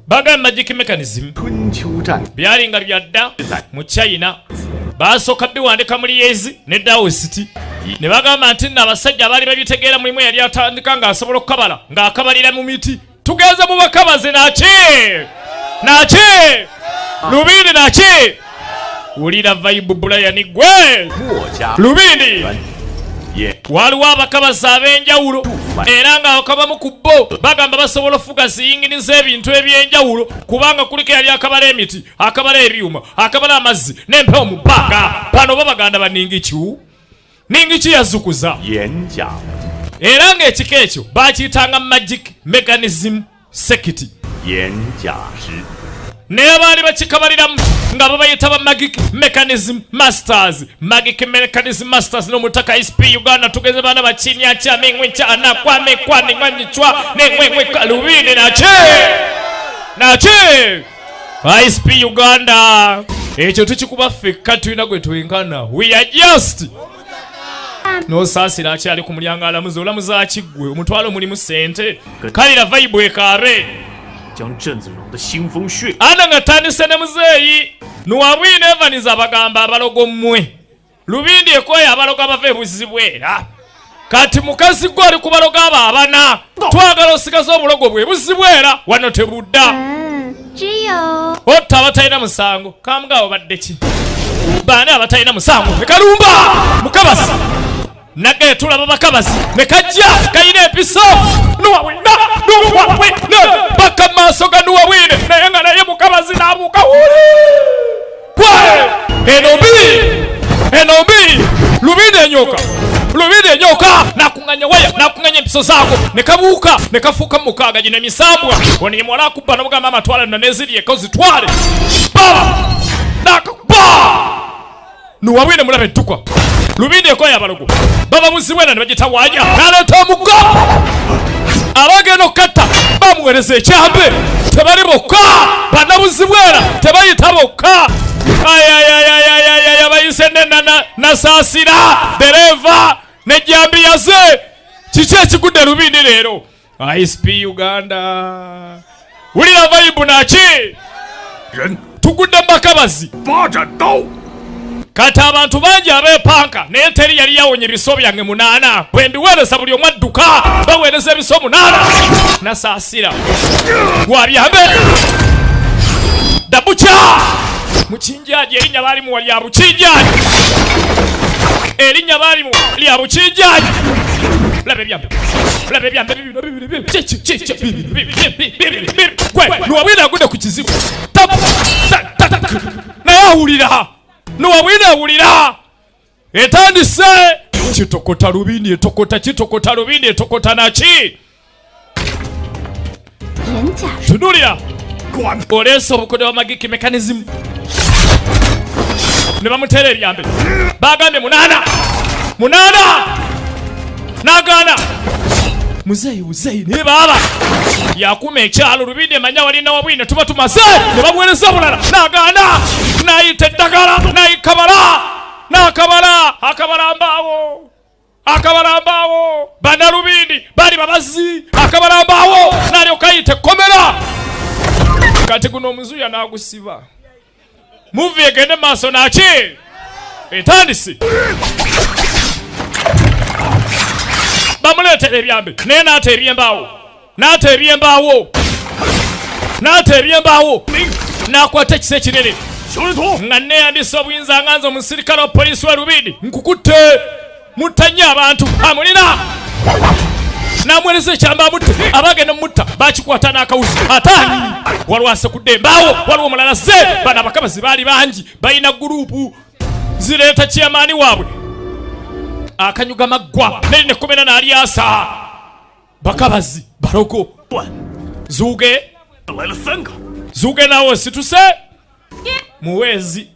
Bagamba magic mechanism byali nga byadda mu China, basooka biwandika mu Liezi ne Daoist, ne bagamba nti nno abasajja abaali babitegeera mulimu yali atandika ng'asobola okukabala ng'akabalira mu miti. Tugenze mu bakabazi naki naki Lubindi naki wulira vibe Brian gwe Lubindi. Waliwo abakabazi ab'enjawulo era nga bakabamu ku bo bagamba basobola okufuga ziyingini z'ebintu eby'enjawulo, kubanga kuliko eyali akabala emiti, akabala ebyuma, akabala amazzi n'empewo mu bbanga. Bano babaganda ba Ningichu. Ningichu yazukuza era ng'ekika ekyo bakiyitanga magic mechanism sect. Naye baali bakikabaliramu nga babayita ba magic mechanism masters, magic mechanism masters. N'omutaka SP Uganda tugeze baana bakinya kyamingwica anakwamekwaningwanyicwa nengwengwe Lubindi naki naki ISP Uganda ekyo tukikuba ffekka, tulina gwe twenkana. We are just n'osaasira akyali ku mulyango alamuza olamuza kiggwe omutwalo mulimu ssente kalira vibe ekaabe ana nga tandise ne muzeeyi Nuwabwine Evans abagamba abalogo mmwe Lubindi ekoya abalogo abava ebuzibu era kati mukazi gwe ali ku balogo abo abana twagala osigaze obulogo bwe buzibu era wano tebudda otta abatalina musango kamugaabo badde ki baani abatalina musango ne kalumba mukabasi nagaye tulaba bakabazi ne kajja kalina empiso Nuwabwina Nuwabwine paka mu maaso ga Nuwabwine naye nga naye mukabazi n'abuuka gwe eno mbi eno mbi Lubindi enyoka Lubindi enyoka nakunganya waya nakunganya empiso zaako ne kabuuka ne kafuuka mu mukaaga gino emisambwa ono ye muwala akubba n'omugamba amatwala nno n'eziri eko zitwale baba nakakuba Nuwabwine mulabe edduka Lubindi ekoya abalogo baba buzibwena ne bagitawaanya n'aleeta omuggo abagenda okukatta bamuweereza ekyambe tebali bokka bannabuzibwera tebayita bokka ayayayayayaya bayise ne Nasaasira dereva nejjambiya ze kiki ekigudde Lubindi leero ISP Uganda wulira vibe naki tugudde mu bakabazi kati abantu bangi abeepanka naye teri yali yawonye ebiso byange 8 bwe mbiweereza buli omu adduka baweereza ebiso 8 Nasaasira wabyambe dabuca mukinjaji erinnya baalimuwa lya bukinjaji erinnya baalimuwa lya bukinjaji laba ebyambe laba ebyambe bibino bibiri bibiri gwe Nuwabwine agudde ku kizibu naye awulira Nuwabwine awulira etandise kitokota Lubindi etokota kitokota Lubindi etokota naki tunulira oleese obukodde wa magic mechanism ne bamuteera ebyambe bagambye 8 8 nagaana muzeeyi muzeeyi naye baaba yakuma ekyalo Lubindi emanya walina wabwine tuba tumaze ne bamuweereza obulala nagaana nayita eddagala nayikabala nakabala akabala mbaawo akabala mbaawo bannalubindi bali babazi akabala mbaawo nalyoka ayita ekkomera kati guno omuzuya n'agusiba muvi egende maaso naki etandise bamuleetera ebyambe naye n'ata ebyembaawo n'ata ebyembaawo n'ata ebyembaawo n'akwata ekisa ekinene nga neeyambisa obuyinza nga nze omusirikale wa poliisi wa Lubindi nkukutte mutta nnyo abantu amulina n'amuweereza ekyamba amutte abagenda mumutta bakikwata n'akawuzi ataani waliwo asekudde embaawo waliwo omulala ze bano abakabazi baali bangi balina gurupu zireeta kyamaani waabwe akanyuga maggwa neri nekkomera n'alyasa bakabazi balogo zuuge zuuge naawe osituse muhwezi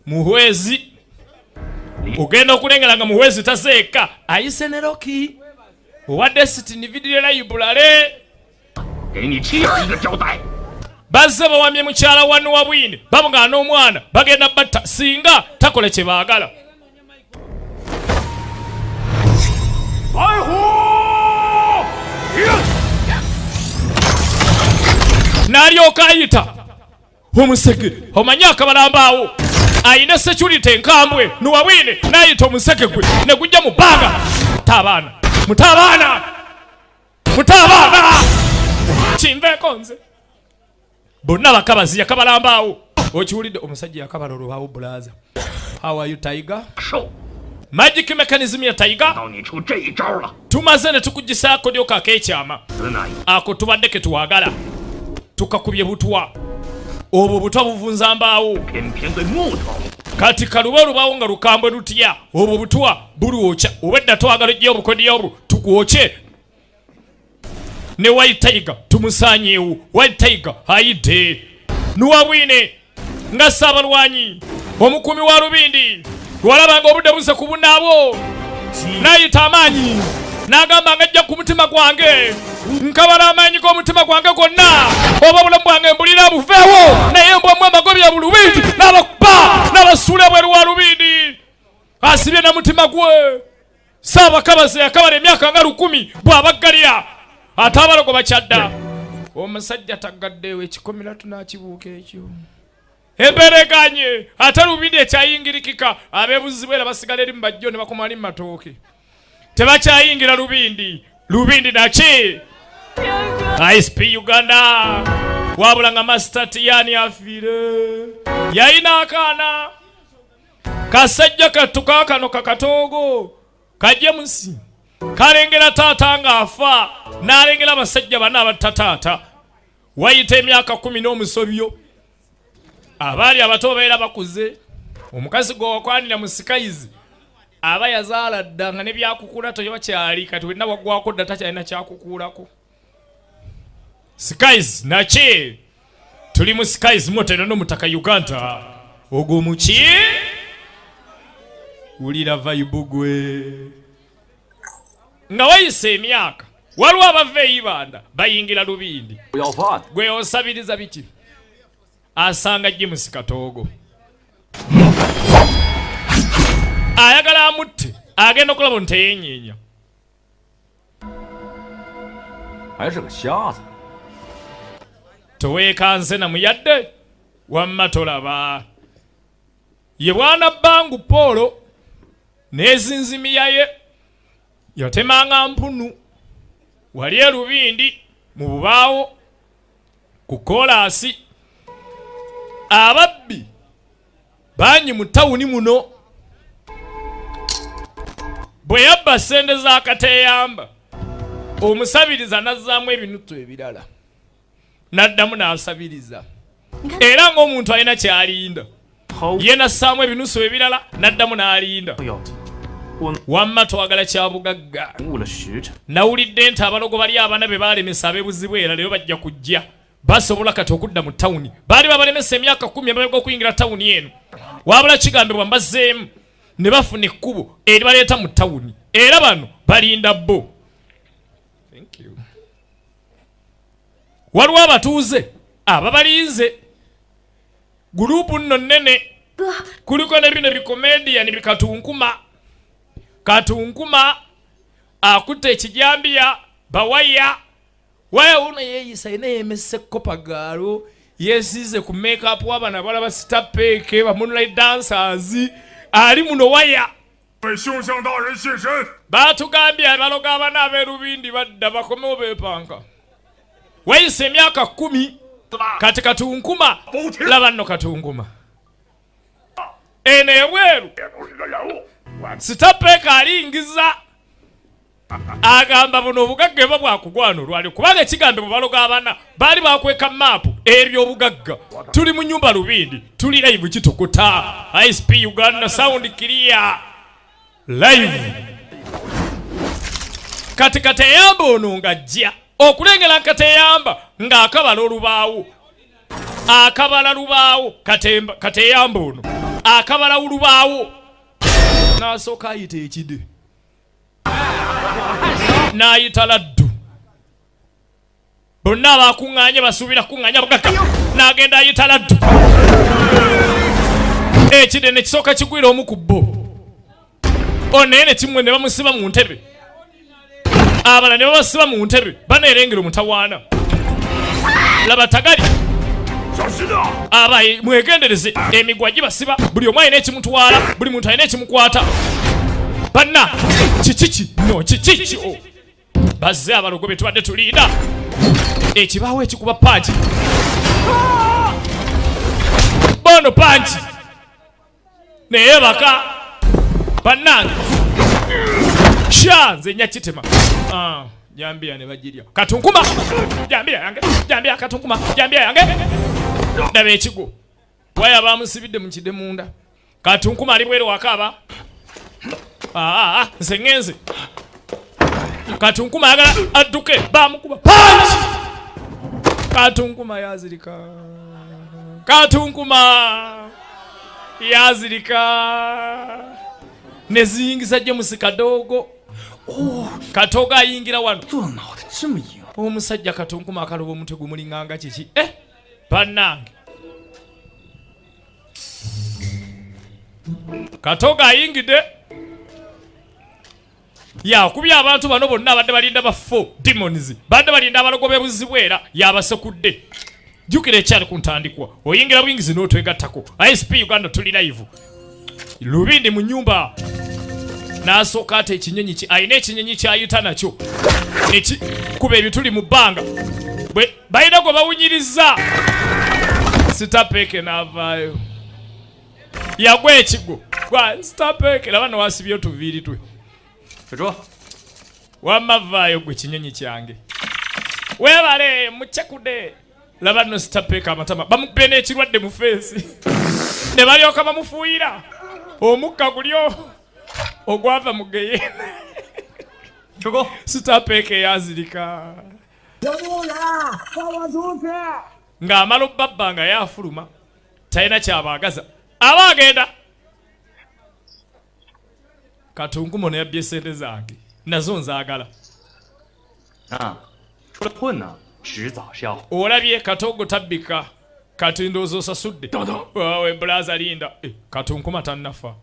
muhwezi ogenda okulengera nga muhwezi tazeeka ayise ne Roki owa Destiny Video Library bazze bawamye mukyala wa Nuwabwine bamugaana omwana bagenda batta singa takola kye baagala. N'alyoka ayita omusege, omanyi akabalambaawo ayina security enkambwe. Nuwabwine n'ayita omusege gwe ne gujja mu bbanga. Mutabaana, mutabaana, mutabaana, kinveeko nze. Bonna bakabazi yakabalambaawo. Okiwulidde, omusajja yakabala olubaawo. Brother, how are you? Tiger magic mechanism ya Tiger. 到你出这一招了， Tumaze ne tukugisaako dyoka ak'ekyama. 此乃 Ako tubadde ketwagala, tukakubye butwa. Obwo butwa buvunza mbaawo. 偏偏对木头 Kati kaluba olubaawo nga lukambwe lutya, obwo butwa bulwokya. Obwedda twagala ojja obukodyo obwo tukwokye. Ne White Tiger tumusanyeewo. White Tiger ayidde nuwabwine nga ssaabalwanyi omukuumi wa Lubindi. Lwalabanga obudde buzze ku bunnaabwo, n'ayita amaanyi n'agamba nga ajja ku mutima gwange, nkabala amaanyi g'omutima gwange gonna, oba obulamu bwange mbulira buveewo, naye mbwamu amagobi ya Bulubindi, n'abakuba n'abasuula ebweru wa Lubindi. Asibye na mutima gwe. Saabakabazi yakabala emyaka nga 1000 bw'abaggalira, ate abalogo bakyadda. Omusajja taggaddeewo ekikomera, tunakibuuka ekyo embeera eganye. Ate Lubindi ekyayingirikika, abeebuzibwa era basigala eri mu bajjo ne bakoma ali mu matooke, tebakyayingira Lubindi. Lubindi naki ISP Uganda. Wabula nga Master Tiyani afiire, yayina akaana kasajja kattu kaakano kakatoogo kajje musi kalengera taata ng'afa, n'alengera abasajja bana abatta taata. Wayita emyaka 10 n'omusobyo, abaali abato babeera bakuze. Omukazi gwe wakwanira mu sikayizi aba yazaala dda, nga ne byakukula tobakyali. Kati wenna waggwako dda, takyalina kyakukuulako. Skies naki, tuli mu Skies Motel n'omutaka Uganda. Ogwo muki wulira vibe gwe. Nga wayise emyaka, waliwo abava eibanda bayingira Lubindi. 不要饭。 Gwe osabiriza biki? Asanga James Katoogo, ayagala amutte. Agenda okulaba nti teyenyeenya. 还是个瞎子。 Toweekanze namuyadde wamma tolaba ye bwana Bangu Paolo n'ezinzimiya ye yatemanga mpunu wali erubindi mu bubaawo ku koolaasi. Ababbi bangi mu tawuni muno. Bwe yabba sente z'akateyamba, omusabiriza n'azzaamu ebinutu ebirala, n'addamu n'asabiriza, era ng'omuntu alina ky'alinda. Ye nassaamu ebinusu ebirala, n'addamu n'alinda. 要紧，我 Wamma twagala kya bugagga. 误了时辰。 Nawulidde nti abalogo bali abana be baalemesa ab'ebuzibu, era leero bajja kujja. Basobola kati okudda mu tawuni. Baali babalemesa emyaka 10 emabega okuyingira tawuni eno, wabula kigambibwa mbazzeemu ne bafuna ekkubo eribaleeta mu tawuni, era bano balinda bo. Thank you. Waliwo abatuuze ababalinze, group nno nnene, kuliko ne bino bikomediyani bikatunkuma katunkuma akutte ekijambiya bawaya waya. Uno yeeyisa ina yemese kopagaalo, yesiize ku makeup w'abana balaba sitapeeke ba moonlight dancers ali muno waya. 为凶相大人现身。 Batugambye abalogo abana ab'erubindi badda, bakomewo beepanka. Wayise emyaka 10. Kati katunkuma, laba nno katunkuma eno ebweru. 都是个人物，我 Sitapeeka alingiza, agamba buno obugagga eba bwakugwana olwali, kubanga ekigambibwa balogo abana baali bakweka maapu ebyobugagga. Tuli mu nyumba Lubindi, tuli live kitokota ISP Uganda, sound clear, live. Kati kateyamba ono ng'ajja okulengera kateyamba ng'akabala olubaawo, akabala lubaawo. Kateyamba ono akabala olubaawo, n'asooka ayita ekide, n'ayita laddu. Bonna abakuŋŋaanye basuubira kuŋŋaanya bugagga, n'agenda ayita laddu. Ekide ne kisooka kigwira omu ku bo ono, naye ne kimwe ne bamusiba mu ntebe. Abalala ne babasiba mu ntebe, baneerengera omutawaana. Laba tagali. Abaye mwegendereze emigwa gibasiba buli omu alina ekimutwala buli muntu alina ekimukwata. Banna kiki no kiki o. Bazze abalogo be tubadde tulinda. Ekibaawo ekikuba punch. Bono punch. Naye baka. Bannange. Sha nze nyakitema. Jambia ne bajirya. Katunkuma. Jambia yange. Jambia katunkuma. Jambia yange. Ndaba ekigo. Waya bamusibidde mu kide munda. Katunkuma ali bweru wakaba. Nze ngenze. Katunkuma ayagala adduke bamukuba. Punch! Katunkuma yazirika. Katunkuma yazirika. Neziyingiza James Kadogo. Katogo ayingira wano. Omusajja Katunkuma akaloba omutwe gumulinganga kiki? Bannange. Katogo ayingidde. Yakubye abantu bano bonna abadde balinda ba 4 demons. Badde balinda abalogo b'ebuzibwera yabasekudde. Jjukira ekyali ku ntandikwa. Oyingira buyingizi n'otwegattako. ISP Uganda tuli live. Lubindi mu nnyumba. N'asooka ate ekinyonyi ki alina ekinyonyi ky'ayita nakyo. Nekikuba ebituli mu bbanga. Bwe balina gwe bawunyiriza. Sitapeke n'avaayo. Yagwa ekigwo. Gwa sitapeke laba nowasibye otuviiri twe. Wamma vaayo gwe kinyonyi kyange. Weebale mukyekude. Laba nno sitapeka amatama. Bamukubye n'ekirwadde mu feesi. Ne balyoka bamufuuyira. Omukka guli ogwava mu geyeena. Sitapeka yazirika. Ng'amala obbabba nga yafuluma. Talina kyabaagaza. Aba agenda. Katunkuma ono yabbye ssente zange. Nazo nzaagala. Olabye Katogo tabbika. Kati ndowooza osasudde. Wawe bulaza linda. Katunkuma tannafa.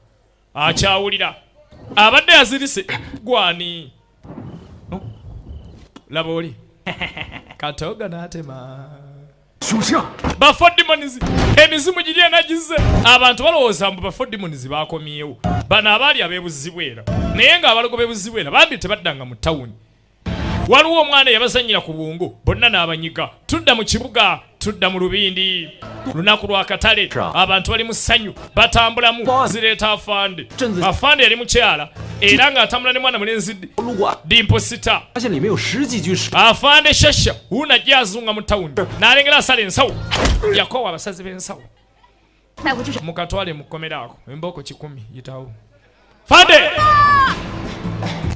Akyawulira. Abadde yazirise. Gwani. Laba oli. Katogo n'atema. Ba 4 demons. Emizimu giri enagize. Abantu balowooza mbu ba 4 demons bakomyewo. Bano abaali ab'ebuzibwera. Naye ng'abalogo b'ebuzibwera bambi tebaddanga mu tawuni. Waliwo omwana yabazannyira ku bwongo bonna n'abanyiga. Tudda mu kibuga, tudda mu Lubindi. Lunaku lwa katale, abantu bali mu ssanyu, batambulamu zireeta afande. Afande yali mukyala era ng'atambula ne mwana mulenzi Dimposita. Afande Shasha wuuna ajja azunga mu tawuni n'alengera asala ensawo. Yakoowa abasazi b'ensawo. Mukatwale mukomeraako embooko 10 yitawo. Fande!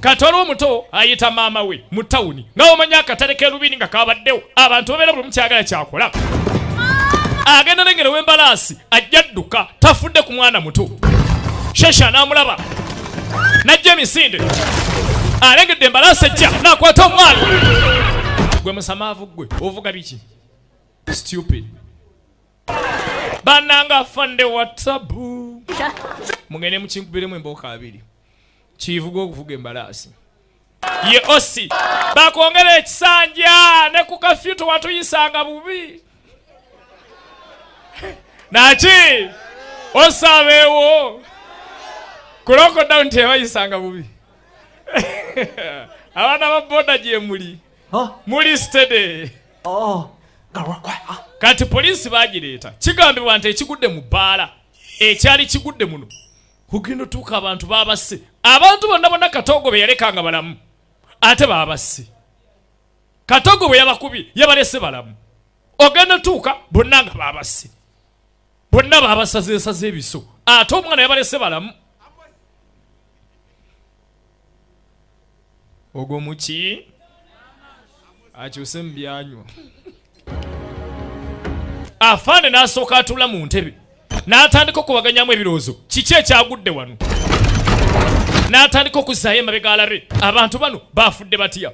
Katwala omuto ayita maama we mu tawuni. Nga omanya akatale k'e Lubindi nga kabaddewo. Abantu babeera buli mukyagala kyakola. Agenda n'engero w'embalaasi ajja adduka tafudde ku mwana muto. Shasha n'amulaba. N'ajja emisinde. Alengedde embalaasi ejja n'akwata omwana. Gwe musamaavu gwe ovuga biki? Stupid. Bannanga afande wa tabu. Mugende mukinkubiremu embooko 2. Kivuga okuvuga embalaasi. Ye osi bakwongera ekisanja ne ku kafyu tewatuyisanga bubi. Naki osabeewo ku lockdown tebayisanga bubi. Abaana ba boda gye muli. Muli steady. Kati poliisi bagireeta. Kigambibwa nti ekigudde mu bbaala ekyali kigudde muno. Kugenda otuuka abantu babasse. Abantu bonna bonna Katogo be yalekanga balamu. Ate babasse. Katogo bwe yabakubye yabalese balamu. Ogenda otuuka bonna nga babasse. Bonna babasazeesaze ebiso. Ate omwana yabalese balamu. Ogwo muki akyuse mu byanywa. Afande n'asooka atuula mu ntebe. N'atandika okubaganyamu ebirowoozo. Kiki ekyagudde wano? N'atandika okuzzaayo emabega alabe. Abantu bano baafudde batya?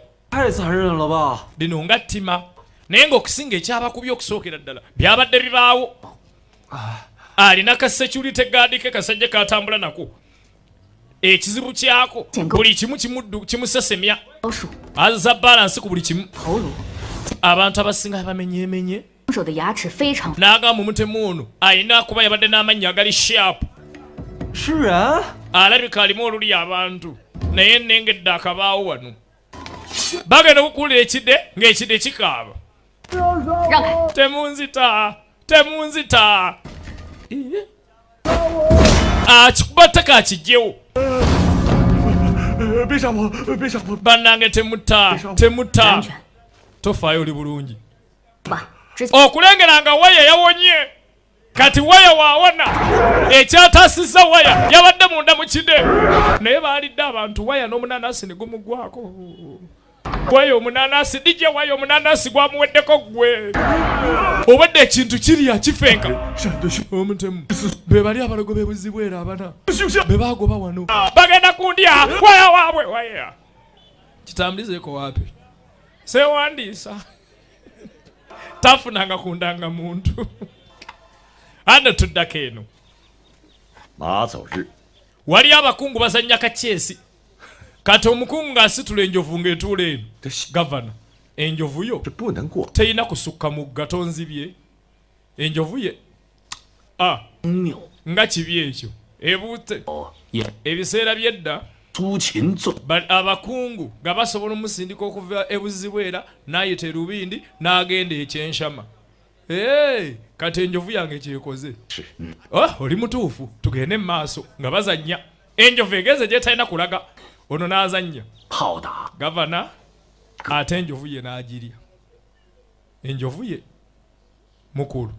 Lino nga ttima. Naye ng'okusinga ekyabakubye okusookera ddala byabadde bibaawo. Alina ka security guard ke kasajja k'atambula nako. Ekizibu kyako buli kimu kimusesemya. Azza balance ku buli kimu. Abantu abasinga bamenyemenye. N'agamba omutemu ono alina kuba yabadde n'amannya agali sharp. Alabika alimu oluli abantu naye nnengedde akabaawo wano. Bagenda okukuulira ekidde ng'ekidde kikaaba. Temunzita, temunzita. Akikuba ttaka akijjewo. Bannange temutta, temutta. Tofaayo oli bulungi. Okulengera nga waya yawonye. Kati waya waawona. Ekyataasizza waya yabadde munda mu kide. Naye baalidde abantu waya n'omunanasi ne gumugwako. Waya omunanasi, DJ waya omunanasi gwamuweddeko ggwe. Obadde ekintu kirya kifenka. Omutemu. Be bali abalogo b'ebuzibwera abana. Be baagoba wano. Bagenda kundya waya waabwe waya. Kitambulizeeko wapi? Sewandiisa. Tafunanga kundanga muntu. Ano tuddako eno. Wali abakungu bazannya kakyesi. Kati omukungu ng'asitula enjovu ng'etuula eno. Gavana, enjovu yo teyina kusukka mugga tonzibye. Enjovu ye. Nga kibi ekyo. Ebuute. Ebiseera by'edda abakungu nga basobola omusindika okuva ebuzibwera n'ayita erubindi n'agenda ekyenshama. Kati enjovu yange kyekoze. Oli mutuufu, tugende mu maaso nga bazannya. Enjovu egenze gy'etalina kulaga. Ono n'azannya. Gavana ate enjovu ye n'agirya. Enjovu ye mukulu.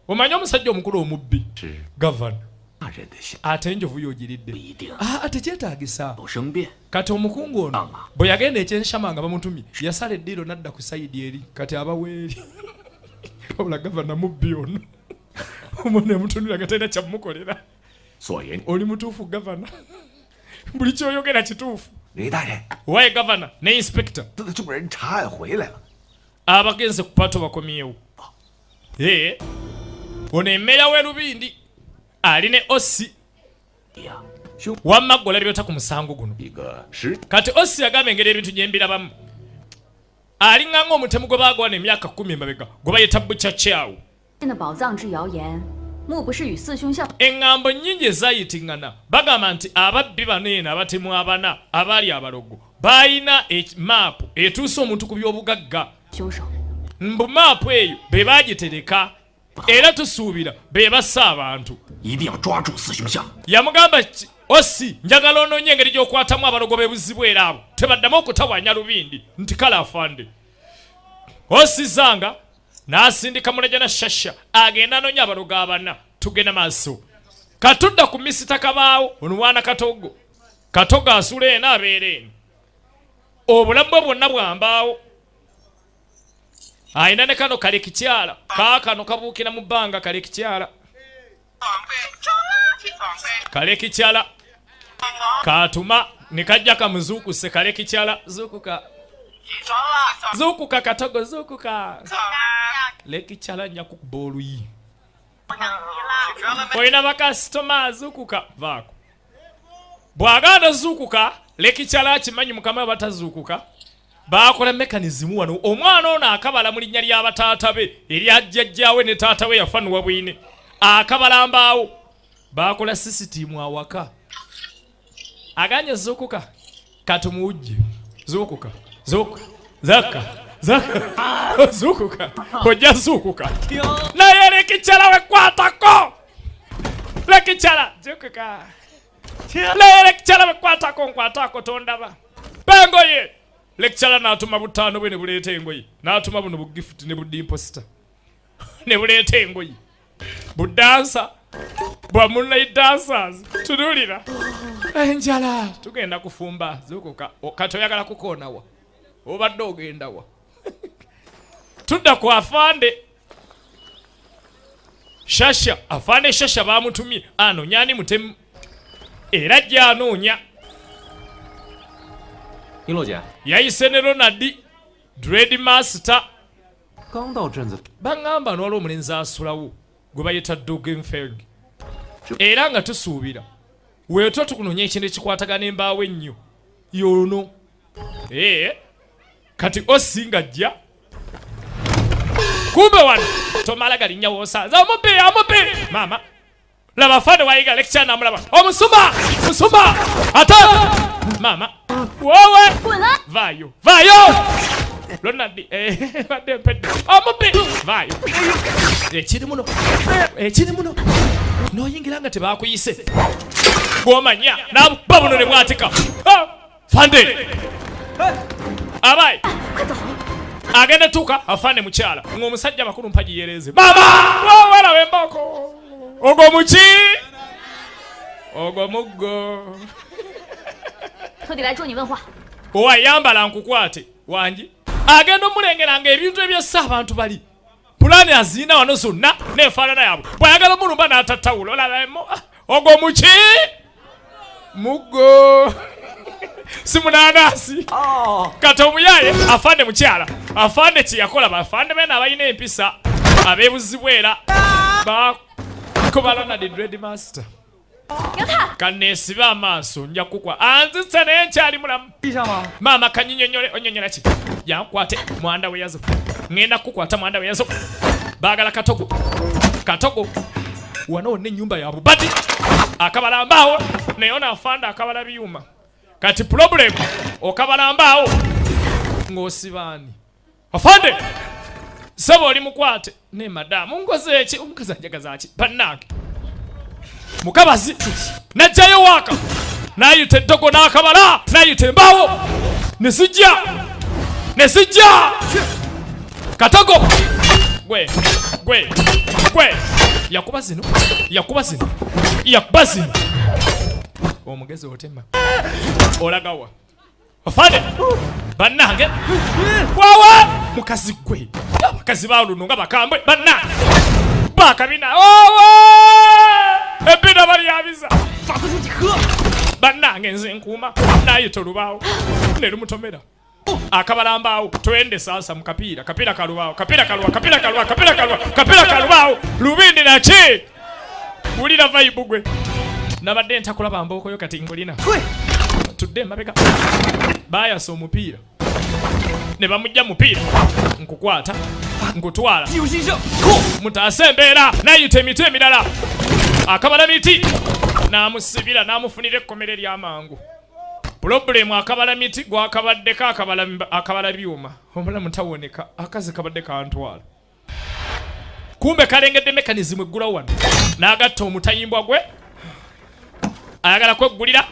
Omanyi omusajja omukulu omubbi? Gavana. Ate enjovu y'ogiridde. Tekyetaagisa. Kati omukungu ono bwe yagenda ekyenshama nga bamutumye yasala eddiiro n'adda ku sayidi eri kati abaweeri. Wabula gavana mubbi ono. Omwana emutunulira nga talina kyamukolera. Oli mutuufu gavana. Buli ky'oyogera kituufu. Waye gavana ne inspector. Abagenze ku pato bakomyewo. Ono emmeeya w'e Lubindi ali ne Ossi. Wamma ggwe olabye ku musango guno. Kati Ossi yagamba engeri ebintu gye mbirabamu. Alinga ng'omutemu gwe baagwana emyaka 10 emabega gwe bayita Butcha Chow. Eŋŋambo nnyingi ezaayitiŋŋana bagamba nti ababbi bano eno abatemu abana abaali abalogo baalina maapu etuusa omuntu ku by'obugagga. Mbu maapu eyo be baagitereka era tusuubira be bassa abantu. Yamugamba Ossi njagala onoonye engeri gy'okwatamu abalogo b'ebuzibwera abo tebaddamu okutawaanya Lubindi nti kale afande. Ossi zanga n'asindika Mulejana Shasha agenda anoonya abalogo abana. Tugenda maaso. Katudda ku Misita Kabaawo ono mwana Katogo. Katogo asula eno abeera eno. Obulamu bwe bwonna bwambaawo. Ayina ne kano kale kikyala. Kaakano kabuukira mu bbanga kale kikyala. Kale kikyala. Kaatuma ne kajja kamuzuukuse kale kikyala. Zuukuka. Zuukuka Katogo zuukuka. Lekikyala nja kukuba oluyi. Olina bakasitoma zuukuka vaako. Bw'agaana zuukuka lekikyala akimanyi mukama batazuukuka. Baakola mechanism wano omwana ono akabala mu linnya lya bataata be erya jjajjaawe ne taata we yafa Nuwabwine. Akabala mbaawo. Baakola sisitiimu awaka. Aganye zuukuka katumuwujje. Zuukuka zuukuka zaka zaka zuukuka ojja zuukuka. Naye lekikyala wekwatako. Lekikyala zuukuka. Naye lekikyala wekwatako nkwatako tondaba. Bengoye. Lekikyala n'atuma butaano bwe ne buleeta engoye. N'atuma buno bugifuti ne budimposita. Ne buleeta engoye. Budansa. Bwa Moonlight Dancers. Tunuulira. Enjala. Tugenda kufumba. Zuukuka. Kati oyagala kukoonawa. Obadde ogenda wa. Tudda ku afande. Shasha. Afande Shasha baamutumye. Anoonya ani mutemu. Era ajja anoonya. Yayise ne Ronald Dread Master. Baŋŋamba waliwo omulenzi asulawo gwe bayita Dogenfeld. Era nga tusuubira weetwa tukunoonya ekintu ekikwatagana embaawo ennyo y'ono. Kati Ossi ng'ajja Kumbe wano tomala galinnya w'osanze omubbi omubbi maama laba fande wayiga lecture namulaba omusumba musumba ate maama wowe vaayo vaayo Ronald badde mpedde omubbi vaayo ekiri muno n'oyingira nga tebakuyise gw'omanya n'abuba buno ne bwatika fande abayi agenda tuuka afande mukyala ng'omusajja bakulu mpagi yeereze maama wowe laba emboko ogwo muki ogwo muggo owayambala nkukwate wangi agenda omulengera nga ebintu ebyessa abantu bali pulaani aziina wano zonna n'enfaanana yaabwe bw'ayagala omulumba n'atatawula olaba ogwo muki muggo si munanasi kati omuyaye afande mukyala afande kye yakola bafande bene abalina empisa abeebuzibwa era bakuba Ronald Dread Master kaneesibe amaaso nja kukwa anzise naye nkyali mulamu maama kanyinyonyole onyonyola ki yankwate mwanda we yazo ngenda kukwata mwanda we yazo baagala katogo katogo wano wonna ennyumba ya bubati akabala mbaawo naye ono afande akabala byuma kati problem okabala mbaawo ng'osibaani afande sebo oli mukwate ne madamu ngoze eki omukazi anjagaza ki bannange mukabazi najjayo waaka n'ayita eddogo n'akabala n'ayita embaawo ne zijja ne zijja katogo gwe gwe gwe yakuba zino yakuba zino yakuba zino omugezi otema olagawa afande bannange wawa mukazi gwe abakazi baluno nga bakambwe bannange bakabina owe ebina balyabiza bannange nze nkuuma n'ayita olubaawo ne lumutomera akabala mbaawo twende sasa mu kapiira kapiira kalubaawo kapiira kaluba kapiira kaluba kapiira kaluba kapiira kalubaawo lubindi naki wulira vibe gwe nabadde ntakulaba mbookoyo kati nkulina tudde emabega baayasa omupiira ne bamujja mupiira nkukwata nkutwala mutaase embeera n'ayita emiti emirala akabala miti n'amusibira n'amufunira ekkomera ery'amangu pulobulemu akabala miti gwakabaddeko akabala byuma omulamu tawoneka akazi kabadde kantwala kumbe kalengedde mekanizmu eggulawo wano n'agatta omutayimbwa gwe ayagala kweggulira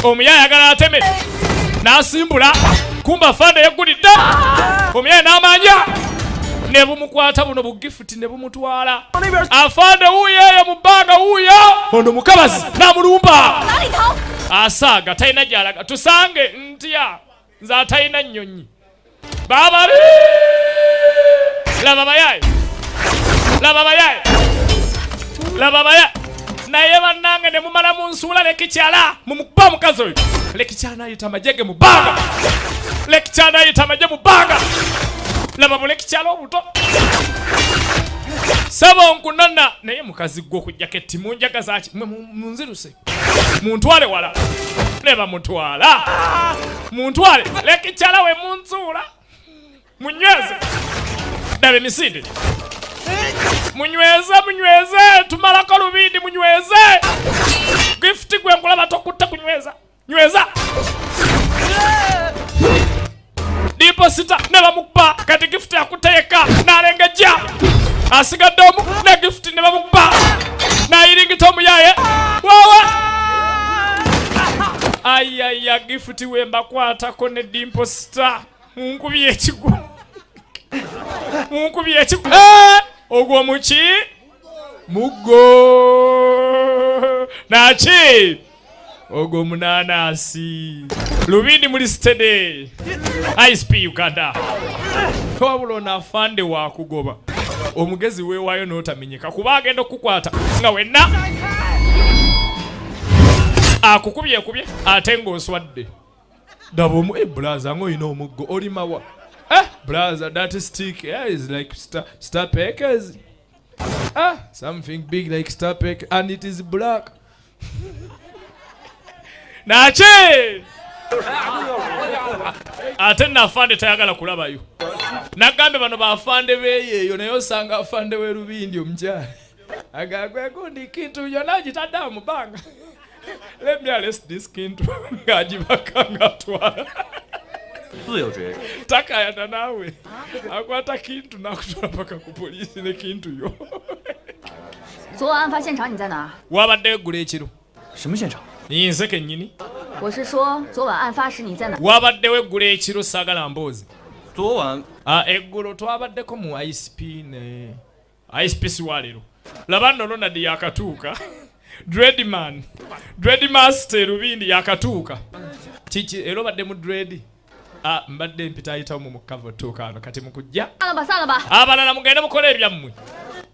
omuyaye ayagala ateme n'asimbula kumbe afande yeggulidde omuyaye n'amanya ne bumukwata buno bugifuti ne bumutwala afande wuuyo eyo mu bbanga wuuyo ono mukabazi n'amulumba asaaga talina gy'alaga tusange ntya nze atalina nnyonyi babali laba bayaye laba bayaye laba bayaye naye bannange ne mumala mu nsuula lekikyala mumukuba omukazi oyo lekikyala n'ayita amagye ge mu bbanga lekikyala n'ayita amagye mu bbanga laba bulekikyala obuto sabo nkunona naye mukazi gwe okujjako ettimu njagaza ki mwe munziruse muntwale wala ne bamutwala muntwale lekikyala we munzuula munyweze daba emisinde munyweze munyweze tumalako lubindi munyweze gifuti gwe nkulaba tokutta kunyweza nyweza diposita ne bamukuba kati gifuti akuteeka n'alengejja asigadde omu ne gifuti ne bamukuba n'ayiringita omuyaye wawa ayaya gifuti we mbakwatako ne dimposita munkubye ekigwo munkubye ekigwo ogwo muki muggo naki ogwo munanasi lubindi muli steady ISP Uganda wabula ono afande wakugoba omugezi weewaayo n'otamenyeka kuba agenda okukukwata nga wenna akukubyekubye ate ng'oswadde daba omu brother ng'olina omuggo olimawa brother that stick is like star packers something big like star pack and it is black naki ate nafande tayagala kulabayo. Nagambye bano bafande beeyeeyo naye osanga afande w'erubindi omukyala agagwegundi kintu yonna agitadde awo mu bbanga. Let me arrest this kintu ng'agibaka ng'atwala. 自由职业者， Takayana naawe akwata kintu n'akutwala paka ku poliisi ne kintu yo. 昨晚案发现场你在哪儿？ Wabaddeyo eggulo ekiro? 什么现场？ Nze kennyini. 我是说昨晚案发时你在哪？ Wabaddewo eggulo ekiro? Saagala mboozi. 昨晚 Ah, eggulo twabaddeko mu ICP ne ICP si waleero. Laba nno Ronald yakatuuka, Dreadman, Dreadmaster Rubindi yakatuuka. Kiki era obadde mu dread? Ah, mbadde mpita ayitawo mu mukava otuuka wano kati mukujja. 散了吧，散了吧。 Abalala mugende mukole ebyammwe.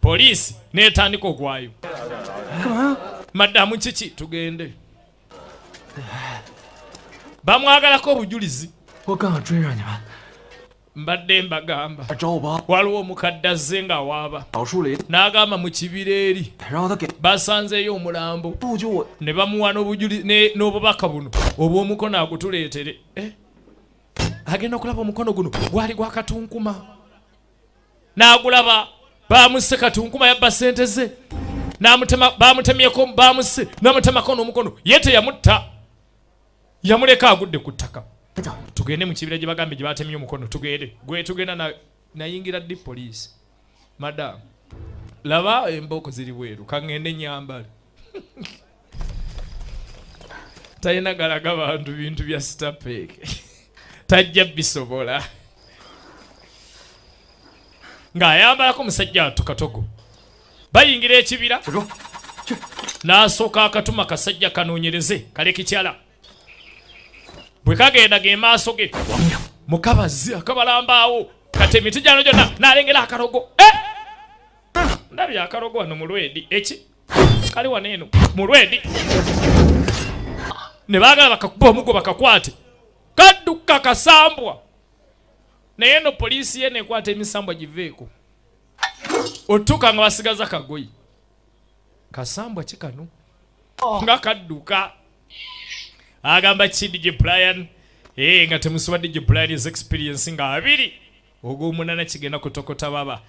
Poliisi n'etandika ogwayo. Madamu kiki tugende? Bamwagalako obujulizi. 我刚想追上你们， Mbadde mbagamba 找我吧， waliwo omukadde azze ng'awaaba 老树林， n'agamba mu kibira eri 然后他给 basanzeeyo omulambo 不就我 ne bamuwa n'obubaka buno obw'omukono agutuleetere. Eh? Agenda okulaba omukono guno gwali gwa Katunkuma, n'agulaba bamusse. Katunkuma yabba sente ze n'amutema, bamutemyeko, bamusse n'amutemako n'omukono. Ye teyamutta, yamuleka agudde ku ttaka. 走。 Tugende mu kibira gye bagambye gye batemye omukono. Tugende gwe tugenda nayingira ddi poliisi? Madamu, laba embooko ziri bweru, kaŋŋende nyambale. Talina galaga bantu bintu bya sitapeeke, tajja bisobola ng'ayambalako. Musajja wattu katogo bayingira ekibira n'asooka akatuma kasajja kanoonyereze kale kikyala. Bwe kagenda ge maaso ge mukabazi akabalambaawo kati emiti gyano gyonna n'alengera akalogo. Eh! Ndabye akalogo wano mu lwedi eki kali wano eno mu lwedi ne baagala bakakuba omugo bakakwate, kadduka kasambwa. Naye eno poliisi ye nekwata emisambwa giveeko otuuka nga basigaza kagoyi kasambwa kikano nga kadduka. Agamba ki DJ Brian? Eh, nga temusiba DJ Brian is experience nga 28 kigenda kutokota baba.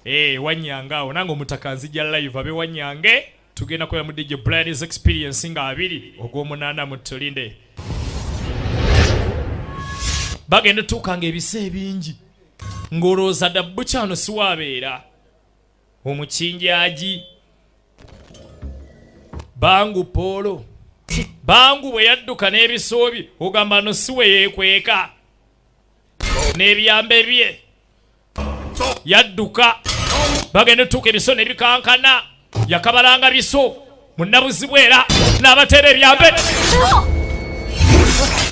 Eh, wanyanga awo nange omutaka nzija live abe wanyange tugenda kubeera mu DJ Brian is experience nga 28 mutulinde. Bagenda tuukanga ebisa ebingi ng'olowooza dabbu kyano siwaabeera omukinjaagi bangu poolo bangu bwe yadduka n'ebisoobi ogamba no si we yeekweka n'ebyambe bye yadduka. Bagenda otuuka ebiso ne bikankana, yakabalanga biso munnabuzibu era n'abateera ebyambe.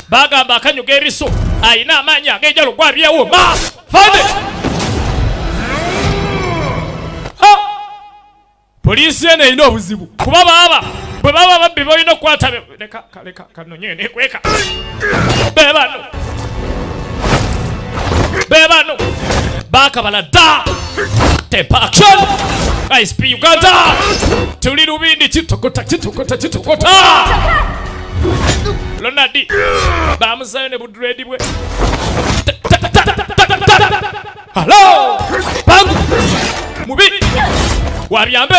Bagamba akanyuga ebiso ayina amaanyi ag'enjalo gwabyewo ma fande. Ha! Poliisi eno erina obuzibu kuba baaba bwe baba babbi balina okukwata leka leka kanonye nekweka. Be bano, be bano bakabala dda. Tempa action ISP Uganda tuli Lubindi kitokota kitokota kitokota. Ronald bamuzayo ne budredi bwe. Ta- ta- ta- ta- ta- ta- ta. Halo bangu mubi wabyambe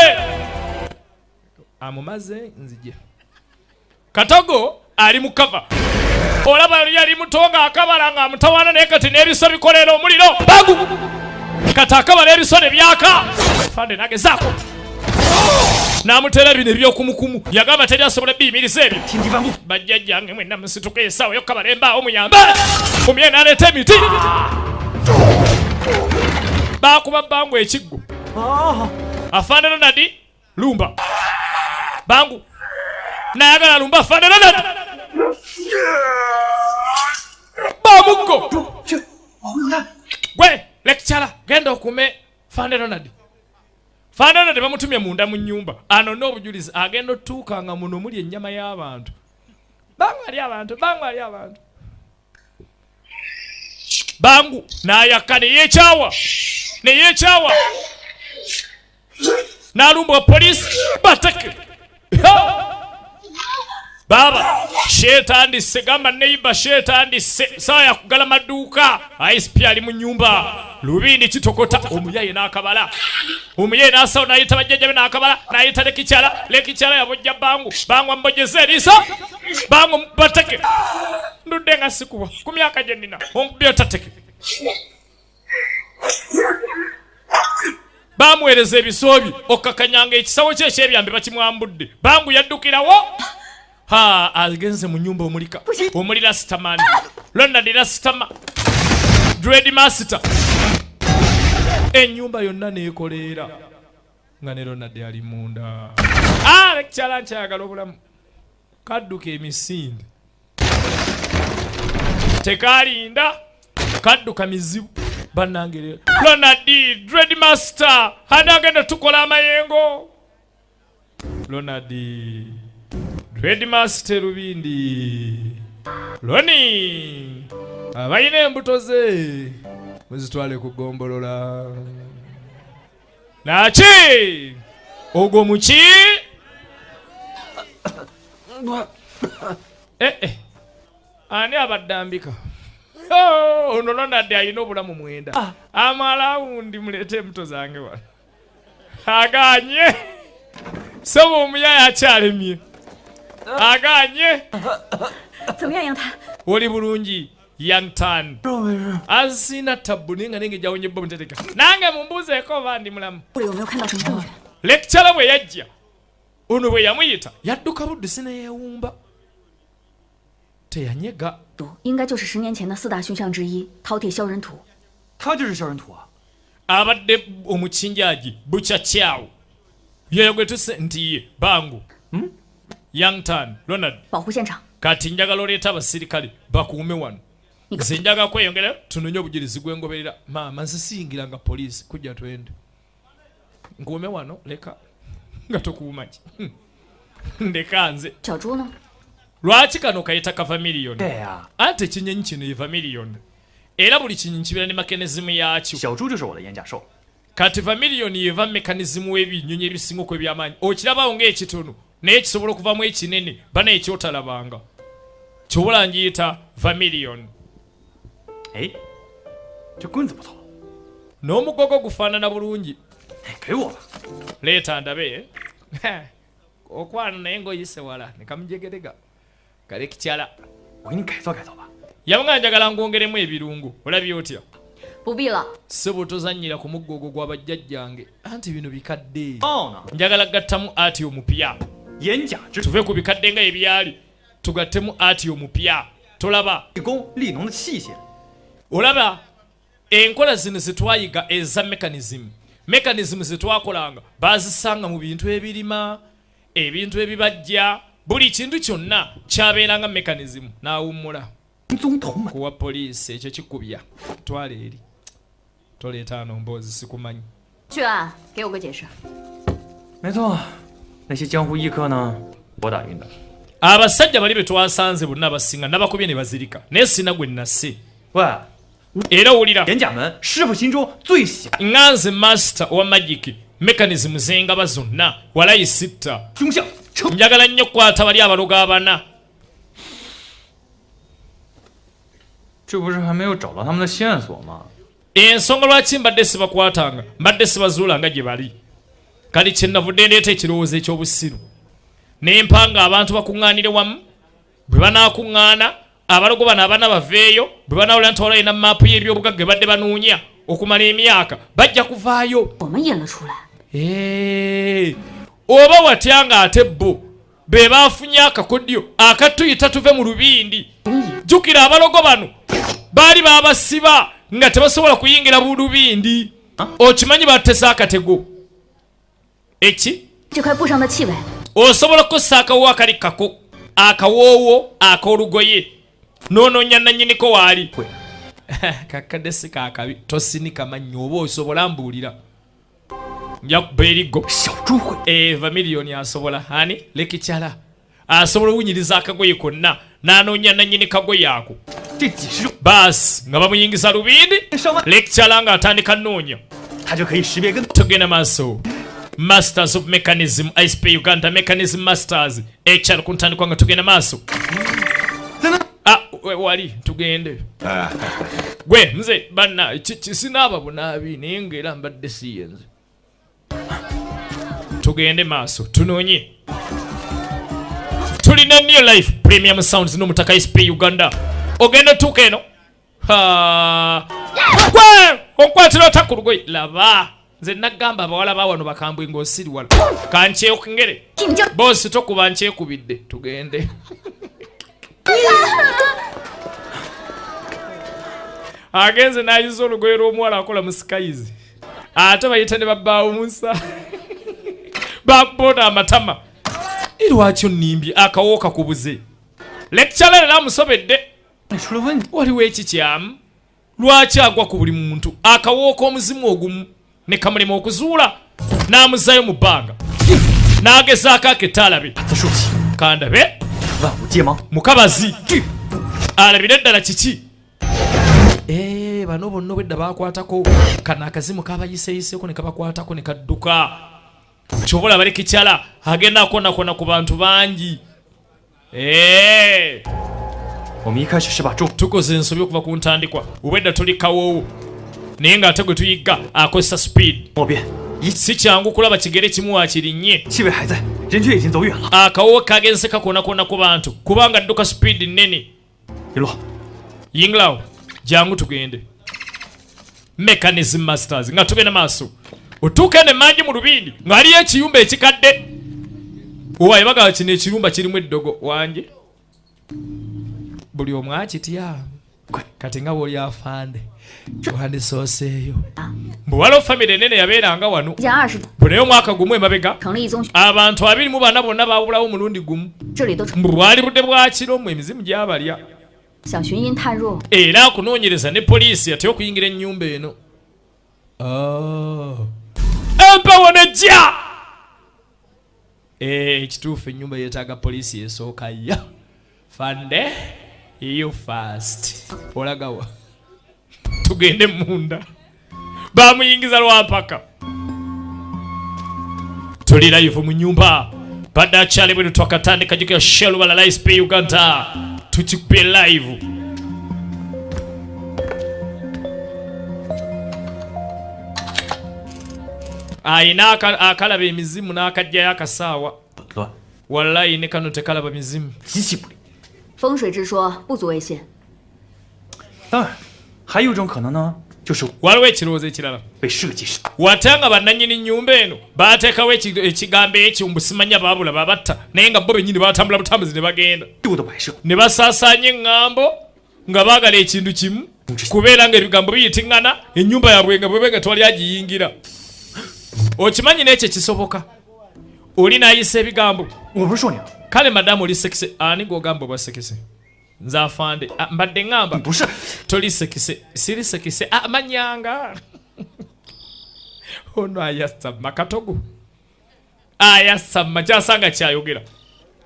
amumaze nzije. Katogo ali mukava olaba yali muto nga akabala nga amutawaana naye kati n'ebiso bikolera omuliro bangu kati akabala ebiso ne byaka. Fande nagezaako n'amuteera bino ebyokumukumu yagamba teri asobola biyimiriza ebyo. Bajjajjange mwenna musituka essaawa yokukabala embaawo muyambe omye n'aleeta emiti baakuba bangu ekiggo. Afande Ronald lumba bangu nayagala lumba afande Ronald bamuggo gwe lecturer genda okume fande Ronald. Fande Ronald bamutumye munda mu nnyumba anone obujulizi. Agenda otuuka nga muno muli ennyama y'abantu bangu ali abantu bangu ali abantu bangu n'ayaka neyeekyawa neyeekyawa n'alumba poliisi bateke. Baba shetandise gamba neiba shetandise sawa yakugala maduuka. ISP ali mu nyumba. Lubindi kitokota omuyaye n'akabala. Omuyaye n'asawo n'ayita bajjajja be n'akabala n'ayita lekikyala. Lekikyala yabojja bangu. Bangu amubojjeza eriiso. Bangu bateke. Ndudde nga sikuba ku myaka gye nnina. Onkubye otateke. Bamuweereza ebisoobi okkakanyanga ekisawo kye ekyebyambe bakimwambudde. Bangu yaddukirawo. Ha, agenze mu nnyumba omulika. Omuli Rastaman. Ronald Rastama. Dread Master. Ennyumba yonna neekoleera. Nga ne Ronald ali munda. Ah, lekikyala nkyayagala obulamu. Kadduka emisinde. Tekalinda. Kadduka mizibu. Bannange Ronald Dread Master anagenda tukola amayengo. Ronald Dread Master Lubindi. Loni abalina embuto ze muzitwale ku ggombolola. Naki ogwo muki? Ani abadde ambika? Oh, ono Ronald alina obulamu mwenda. Amalawundi muleete embuto zange wano. Aganye. Sebo omuyaya akyalemye. Aganye. Oli bulungi Yang Tan. Azina tabu ninga ninge jawonye bo mteteka. Nange mumbuzeeko oba ndi mulamu. Lecturer bwe yajja. Ono bwe yamuyita yadduka buddusi ne yeewumba. Teyanyega. 应该就是10年前的4大凶相之一，饕餮魈人图。他就是魈人图啊。 Abadde omukinjaji bukyakyawo. Yoyo gwe tuse nti bangu. Yang Tan, Ronald. 保护现场。 Kati njagala oleeta abasirikale bakuume wano. Nze njagala kweyongera tunonye obujulizi gwengoberera. Maama nze siyingiranga poliisi kujja twende. Nkuume wano leka nga tokuuma ki. Ndeka nze. 小猪呢？ Lwaki kano kayita kava miliyoni? Ate ekinyenyi kino eva miliyoni. Era buli kinyenyi kibeera ne mechanism yakyo. Kati va miliyoni eva mechanism w'ebinyonyi ebisinga okuba eby'amaanyi. Okirabawo ng'ekitono naye kisobola okuvamu ekinene bana ekyotalabanga. Kyobola ngiyita va miliyoni. N'omugogo gufaanana bulungi. Leeta ndabe. Okwana naye ng'oyise wala ne kamujegerega. Kale kikyala. Yabanga njagala ngwongeremu ebirungo. Olabye otya? Ssebo tozannyira ku muggo ogwo gwa bajjajjange. Anti bino bikadde. Njagala gattamu ati omupya. Tuve ku bikadde nga ebyali tugattemu ati omupya. Tolaba. Olaba enkola zino ze twayiga eza mechanism. Mechanism ze twakolanga baazisanga mu bintu ebirima, ebintu ebibajja, buli kintu kyonna kyabeeranga mechanism. N'awummula. Kuwa poliisi ekyo kikubya. Twala eri. Toleeta ano mboozi sikumanyi. 去啊，给我个解释。 没错，那些江湖异客呢？我打晕的。 Abasajja bali be twasanze bonna abasinga nabakubye ne bazirika. Naye sina gwe nnase. Era owulira. 严家门师傅心中最喜 Nganze master wa magic mechanism zengaba zonna walayi sitta. 凶相。 Njagala nnyo okukwata bali abalogo abana. 这不是还没有找到他们的线索吗？ Ensonga lwaki mbadde sibakwatanga, mbadde sibazuulanga gye bali. Kali kye navudde ndeeta ekirowoozo eky'obusiru. Ne mpanga abantu bakuŋŋaanire wamu, bwe banaakuŋŋaana, abalogo bano abana baveeyo, bwe banaawulira nti waliwo alina maapu y'ebyobugagga badde banoonya okumala emyaka, bajja kuvaayo. 我们演了出来。 Oba watya ng'ate bo be baafunye akakodyo akatuyita tuve mu lubindi. Jjukira abalogo bano baali baabasiba nga tebasobola kuyingira mu lubindi. Okimanyi batese akatego. Eki? 这块布上的气味。 Osobola okukozesa akawoowo akali kako, akawoowo ak'olugoye, n'onoonya nannyiniko waali. Kakadde si kaakabi, tosinika mannyo oba osobola mbuulira. Nja kuba eriggo. Eva miliyoni asobola. Ani? Lekikyala. Asobola okuwunyiriza akagoye konna n'anoonya nannyini kagoye ako. Baasi nga bamuyingiza lubindi, Lekikyala ng'atandika nnoonya. Tugenda maaso. Masters of Mechanism, ISP Uganda Mechanism Masters. HR ku ntandikwa nga tugenda maaso. Wali tugende. Gwe nze banna sinaaba bunaabi naye ng'era mbadde siyenze. Tugende maaso tunoonye. Tulina New Life Premium Sounds n'Omutaka SP Uganda. Ogenda otuuka eno. Gwe onkwatira ota ku lugoye. Laba nze nagamba abawala ba wano bakambwe ng'osiri wala. Kankyekungere. Bosi tokuba nkyekubidde. Tugende. Agenze n'ayuza olugoye lw'omuwala akola mu sikayizi. Ate bayita ne babbaawo Musa. Bakubona amatama. Lwaki onnimbye akawooka kubuze. Lecturer era amusobedde. Waliwo ekikyamu. Lwaki agwa ku buli muntu akawooka omuzimu ogumu ne kamulema okuzuula n'amuzaayo mu bbanga. N'agezaako aketaalabe. Kandabe. Mukabazi. Alabire ddala kiki. Bano bonna obwedda bakwatako kano akazimu kabayiseeyiseeko ne kabakwatako ne kadduka. Kyobola bali kikyala agenda akonakona ku bantu bangi. Tukoze ensobi okuva ku ntandikwa. Obwedda tuli kawoowo naye ng'ate gwe tuyigga akozesa speed. Si kyangu kulaba kigere kimu wakirinye. Akawoowo kagenze kakonakona ku bantu kubanga adduka speed nnene. Yinglawo jangu tugende. Mechanism Masters nga tugenda maaso. Otuuka ne mangi mu lubindi ng'aliyo ekiyumba ekikadde. Owaye bagala kino ekiyumba kirimu eddogo wanje. Buli omu akitya. Kati nga bw'oli afande wandisooseeyo. Mbu waliwo famire ennene yabeeranga wano. Bwe naye omwaka gumu emabega abantu 24 bonna baabulawo omulundi gumu. Mbu bwali budde bwa kiro mu emizimu gyabalya. Era akunoonyereza ne poliisi atya okuyingira ennyumba eno. Empewo nejja. Ekituufu ennyumba yeetaaga poliisi esooka ya. Fande, you fast. Olagawa. Tugende munda. Bamuyingiza lwampaka. Tuli live mu nyumba. Badde akyali bwe twakatandika jjukira Shell Balala SP Uganda. Tukikubye live. Ayina akalaba emizimu n'akajjayo akasaawa. Wallahi ne kano tekalaba mizimu. 风水之说不足为信。当然，还有一种可能呢，就是 waliwo ekirowoozo ekirala. 被设计师 Watanga bannannyini nnyumba eno baateekawo ekigambo ekyo mbu simanya baabula babatta naye nga bo bennyini batambula butambuzi ne bagenda 丢的摆设。 ne basaasaanya eŋŋambo nga baagala ekintu kimu kubeera nga ebigambo biyitiŋŋana ennyumba yaabwe nga bwebe nga twali agiyingira. Okimanyi n'ekyo kisoboka. Oli n'ayisa ebigambo. 我不是说你， Kale madamu oli sekise. Ani gw'ogamba obwa sekise? Nze afande. Mbadde ŋŋamba. 不是， Toli sekise. Siri sekise. Manyanga. Ono ayasama katogo. Ayasama kyasanga kyayogera.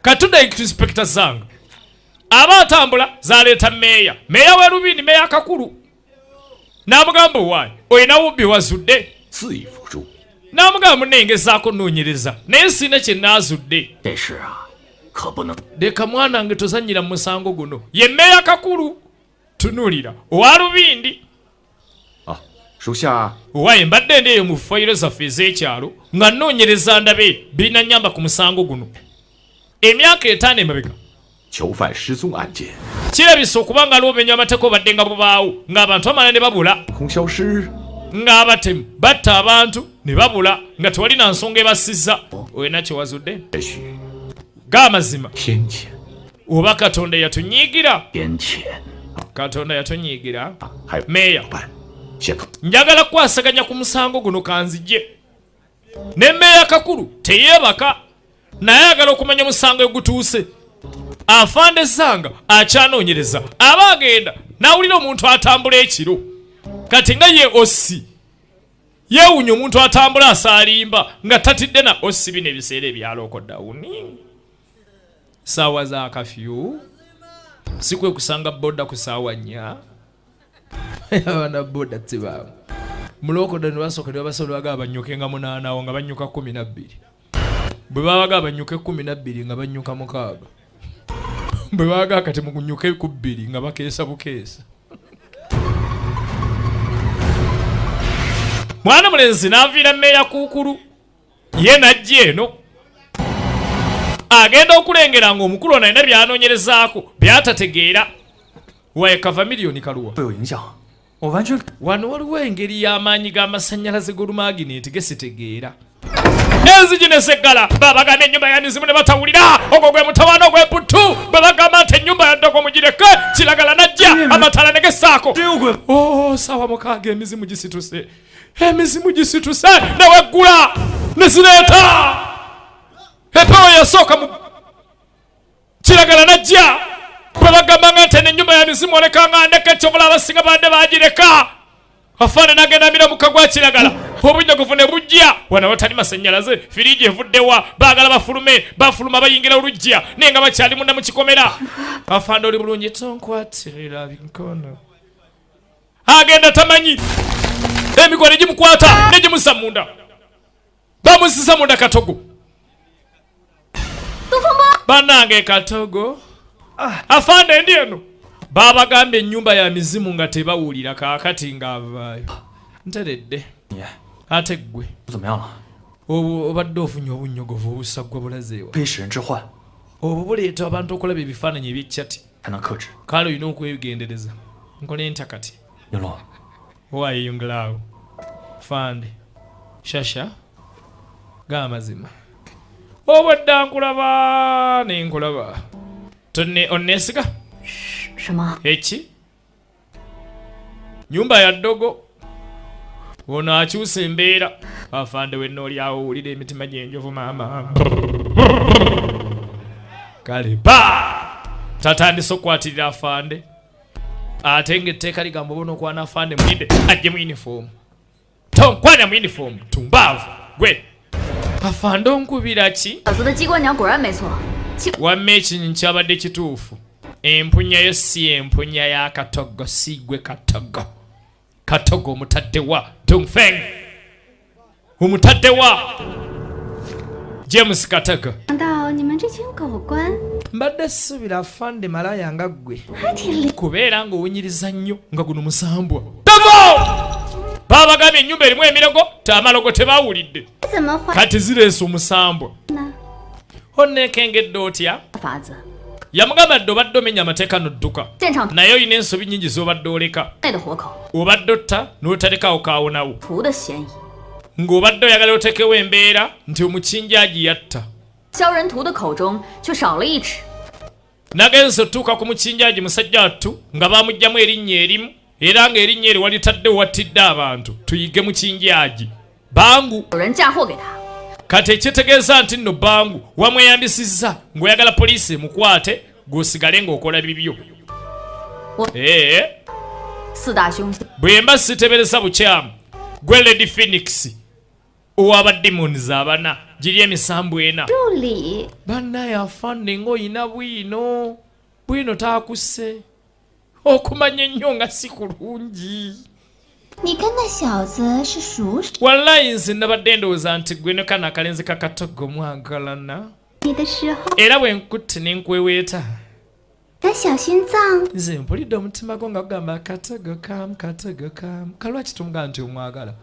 Katunda Inspector Zhang. Aba atambula zaleeta meeya. Meeya w'e Lubindi, meeya Kakulu. N'amugamba owaayi olina bubbi wazudde. 自意辅助。 N'amugamba munengezaako nnoonyereza naye sirina kye naazudde. 这事啊，可不能 Leka mwana wange tozannyira mu musango guno. Ye meeya Kakulu. Tunuulira owa Lubindi. 啊！属下 Owaye mbadde ndi eyo mu fayiro zaffe ez'ekyalo nga nnoonyereza ndabe binannyamba ku musango guno. Emyaka 5 emabega 囚犯失踪案件 kirabisa okuba nga aliwo obumenya amateeka obadde nga bubaawo ng'abantu bamala ne babula 空消失， ng'abatemu batta abantu ne babula nga tewali na nsonga ebasizza. Olina kye wazudde? 也许 G'amazima 天谴 oba Katonda yatunyiigira. 天谴。 Katonda yatunyiigira. 还有 Meeya 办，先 njagala kukwasaganya ku musango guno kanzijje. Ne Meeya Kakulu teyeebaka naye ayagala okumanya omusango egutuuse. Afande Zhang akyanoonyereza aba agenda n'awulira omuntu atambula ekiro. Kati nga ye Ossi yeewuunya omuntu atambula asaalimba nga tatidde na Ossi bino ebiseera ebyalookodawuni. Ssaawa za kafyu si kwe kusanga boda ku ssaawa 4. Abaana boda si baamu. Mulokoda ne basooka ne babasobola bagaba bannyuke nga 8 awo nga bannyuka 12. Bwe babaga bannyuke 12 nga bannyuka 6. Bwe babaga kati mukunyuke ku 2 nga bakeesa bukeesa. Mwana mulenzi n'aviira mmeeya kuukulu ye n'ajja eno agenda okulengera ng'omukulu ono alina by'anoonyerezaako by'atategeera. Waye kava miliyoni kaluwa. 会有影响。我完全 Wano waliwo engeri y'amaanyi g'amasannyalaze g'olumagineeti gesitegeera. Enzigi neseggala babagamba ennyumba ya mizimu ne batawulira. Ogwo gwe mutawaana ogw'emputtu bwe bagamba nti ennyumba ya ddogo mugireke kiragala najja amatala ne gessaako. 真有鬼！ Oh, saawa 6 emizimu gisituse, emizimu gisituse neweggula ne zireeta empewo yasooka mu kiragala najja bwe bagamba nga nti eno ennyumba ya mizimu olekanga ndeka ekyobula abasinga badde bagireka. Afaane n'agenda amira mukka gwa kiragala obunyogovu ne bujja wano watali masannyalaze firiji evuddewa baagala bafulume bafuluma bayingira oluggia naye nga bakyali munda mu kikomera. Afaande oli bulungi tonkwatirira mikono. Agenda tamanyi emikono egimukwata negimussa munda bamusisa munda katogo. Bannange katogo afande ndi eno babagambye ennyumba ya mizimu nga tebawulira kaakati ng'avaayo nteredde. 你 Ate ggwe 怎么样了？ obadde ofunye obunnyogovu obusaggwa bulazeewa. 非使人之患 Obwo buleeta abantu okulaba ebifaananyi eby'eccati 才能克制。 Kale olina okwegendereza nkole ntya kati. 云龙， Owayeyongerawo fande shasha g'amazima obwedda nkulaba nenkulaba Tonne onneesiga 什么？ Eki nyumba ya ddogo ono akyusa embeera afande wenna oli awo owulira emitima gy'enjovu maama kale ba tatandise okukwatirira afande ate ng'etteeka ligamba oba onokwana afande mulinde ajje mu yunifoomu tonkwana mu yunifoomu tumbaavu gwe afande onkubira ki. 小子的机关鸟果然没错，气 Wamma ekinyonyi kyabadde kituufu empunya yo si empunya ya katogo si gwe katogo katogo omutaddewa Dongfeng omutaddewa James Katogo. 想到你们这群狗官 Mbadde ssuubira afande malaya nga ggwe 还挺灵， kubeera ng'owunyiriza nnyo nga guno musambwa tavo baabagambye ennyumba erimu emirago tamalogo tebawulidde 怎么会 kati zireese omusambwa 呢？ Onneekengedde otya. 法子， Yamugamba dde obadde omenya amateeka n'odduka 现场 naye olina ensobi nnyingi z'obadde oleka 内的活口， obadde otta n'otalekawo kaawonawo 图的嫌疑， ng'obadde oyagala otekewo embeera nti omukinjaagi yatta. 萧仁图的口中却少了一尺。 Nagenze otuuka ku mukinjaagi musajja wattu nga bamuggyamu erinnya erimu era ng'erinnya eryo walitadde wattidde abantu tuyige mukinjaagi bangu. 有人嫁祸给他， Kati ekitegeeza nti nno bangu wamweyambisizza ng'oyagala poliisi emukwate gw'osigale ng'okola bibyo. Ee 四大凶相 bwe mba sitebereza bukyamu gwe Lady Phoenix owaba demons abana giri emisambu ena. 助理 Bannaye afande ng'oyina bwino bwino taakusse okumanya ennyo nga si kulungi. 你跟那小子是熟识 Wallayi nze nabadde ndowooza nti gwe ne kano akalenzi kakatogo mwagalana 你的时候， era bwe nkutte ne nkweweeta 你的小心脏 nze mpulidde omutima gwo nga gugamba katogo kamu katogo kamu kalwaki tumugamba nti omwagala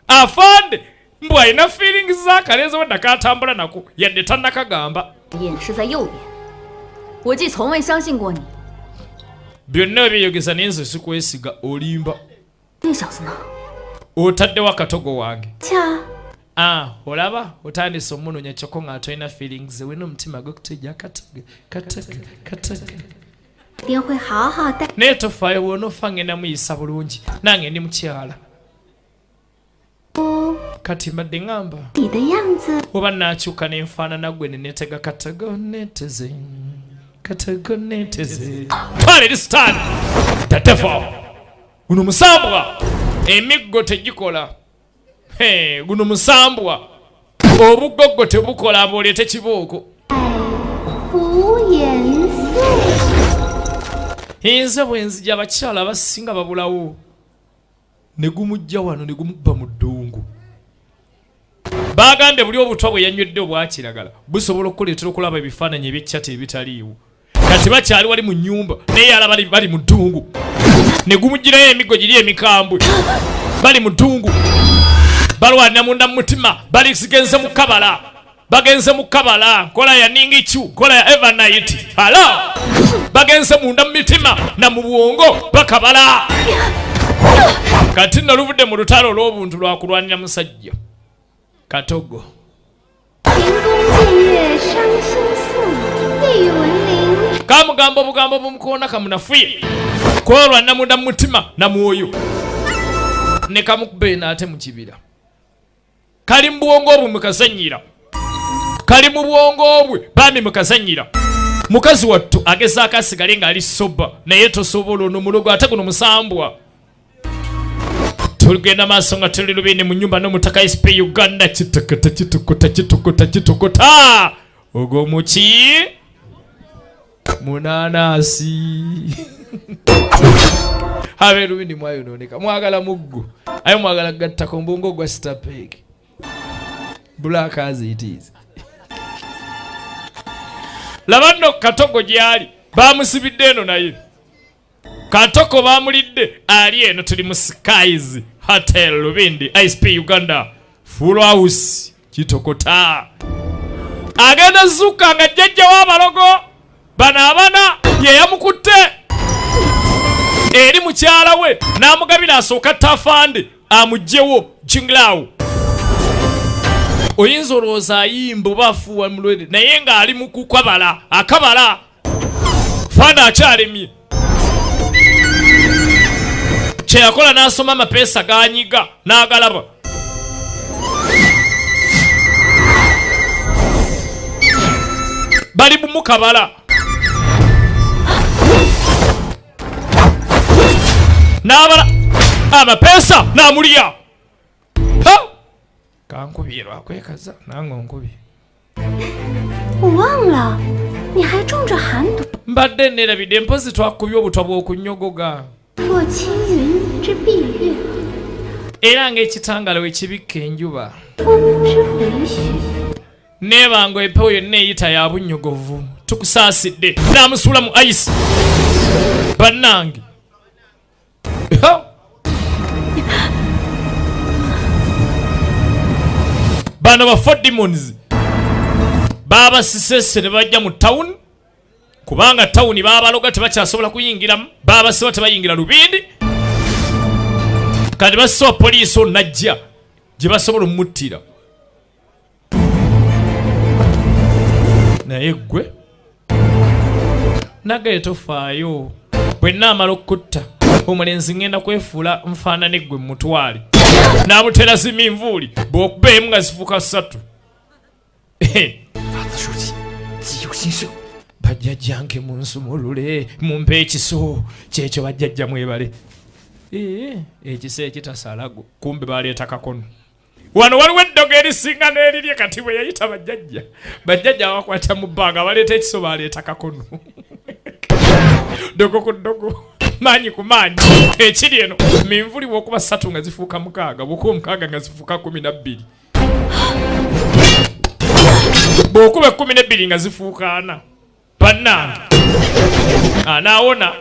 afande mbw alina feelings z'akalenzi obadda katambula nako yadde tannakagamba. 印是在右边。我既从未相信过你， Byonna byeyogeza naye nze sikwesiga olimba. 那小子呢？ Otaddewo akatogo wange. 恰 Ah, olaba otandise omunoonya kyokka nga tolina feelings wena omutima gukutejja katogo katogo katogo. 一定会好好待 Naye tofaayo bw'onoofa ngenda muyisa bulungi nange ndi mukyala kati mbadde ŋŋamba 你的样子。 oba naakyuka nenfaanana gwe ne neetega katogo neeteze katogo neeteze twala eri sitaani the devil guno musambwa emiggo tegikola. Hey, guno musambwa obugoggo tebukola bw'oleete kibooko. 胡言四 Nze bwe nzija abakyala abasinga babulawo ne gumujja wano ne gumubba mu ddungu. Bagambye buli obutwa bwe yanywedde obwakiragala busobola okukuleetera okulaba ebifaananyi eby'eccati ebitaliiwo. Kati bakyali wali mu nnyumba naye ala bali mu ddungu ne gumugirayo emiggo giri emikambwe bali mu ddungu. Balwanira munda mu mutima, baligenze mu kabala, bagenze mu kabala, nkola ya ningichu, nkola ya evernight. Hala bagenze munda mu mitima na mu bwongo bakabala. Kati nno luvudde mu lutalo olw'obuntu lwakulwanira musajja Katogo. Kamugamba obugambo bumukoona kamunafuye kwolwa namunda mu mutima na mwoyo ne kamukuba eno ate mu kibira. Kali mu bwongo obwo mukazannyira, kali mu bwongo obwe bambi mukazannyira. Mukazi wattu agezaako asigale ng'ali soba, naye tosobola ono mulogo ate guno musambwa. Tugenda maaso nga tuli Lubindi mu nnyumba n'omutaka SP Uganda. Kitukota kitukota kitukota kitukota ogwo muki munanasi. Abe Lubindi mwayonooneka, mwagala muggo aye mwagala gattako mbungo gwa Stapeg black as it is. Laba nno Katogo gy'ali bamusibidde eno, naye Katoko bamulidde ali eno. Tuli mu Skies Hotel Lubindi ISP Uganda full house. Kitokota agenda zuka nga jjajja w'abalogo bano abana ye yamukutte eri mukyala we n'amugabira asooka tafande amuggyewo Jinglawo. Oyinza olowooza ayimba oba afuuwa mulwere, naye ng'ali mu kukabala akabala. Fanda akyalemye kye yakola n'asoma amapeesa g'anyiga n'agalaba. Bali mumukabala n'abala amapeesa n'amulya. Kankubye lwakwekaza nange onkubye. Mbadde neerabidde mpozi twakubye obutwa bw'okunyogoga. Era ng'ekitangalo ekibikka enjuba. Neebanga empewo yonna eyita ya bunnyogovu. Tukusaasidde. N'amusuula mu ice. Bannange. Bano ba Four Demons babasisese ne bajja mu town, kubanga town babaloga tebakyasobola kuyingiramu, babasiba tebayingira Lubindi. Kati basiba poliisi onajja gye basobola omuttira. Naye ggwe nagaye tofaayo, bwe nnaamala okukutta omulenzi ngenda kwefuula nfaanane ggwe mutwale. N'amutera ziminvuuli bw'okuba emu nga zifuuka ssatu. Bajjajjange munsumulule mumpe ekiso kyekyo, bajjajja mwebale. Ekiso ekitasalago kumbe baleeta kakono. Wano waliwo eddogo erisinga n'erirye. Kati bwe yayita bajjajja, bajjajja bakwata mu bbanga baleeta ekiso, baleeta kakono. Ddogo ku ddogo, maanyi ku maanyi. Ekiri eno minvuli bw'okuba ssatu nga zifuuka 6, bw'okuba 6 nga zifuuka 12, bw'okuba 12 nga zifuuka 4. Bannange anaawona.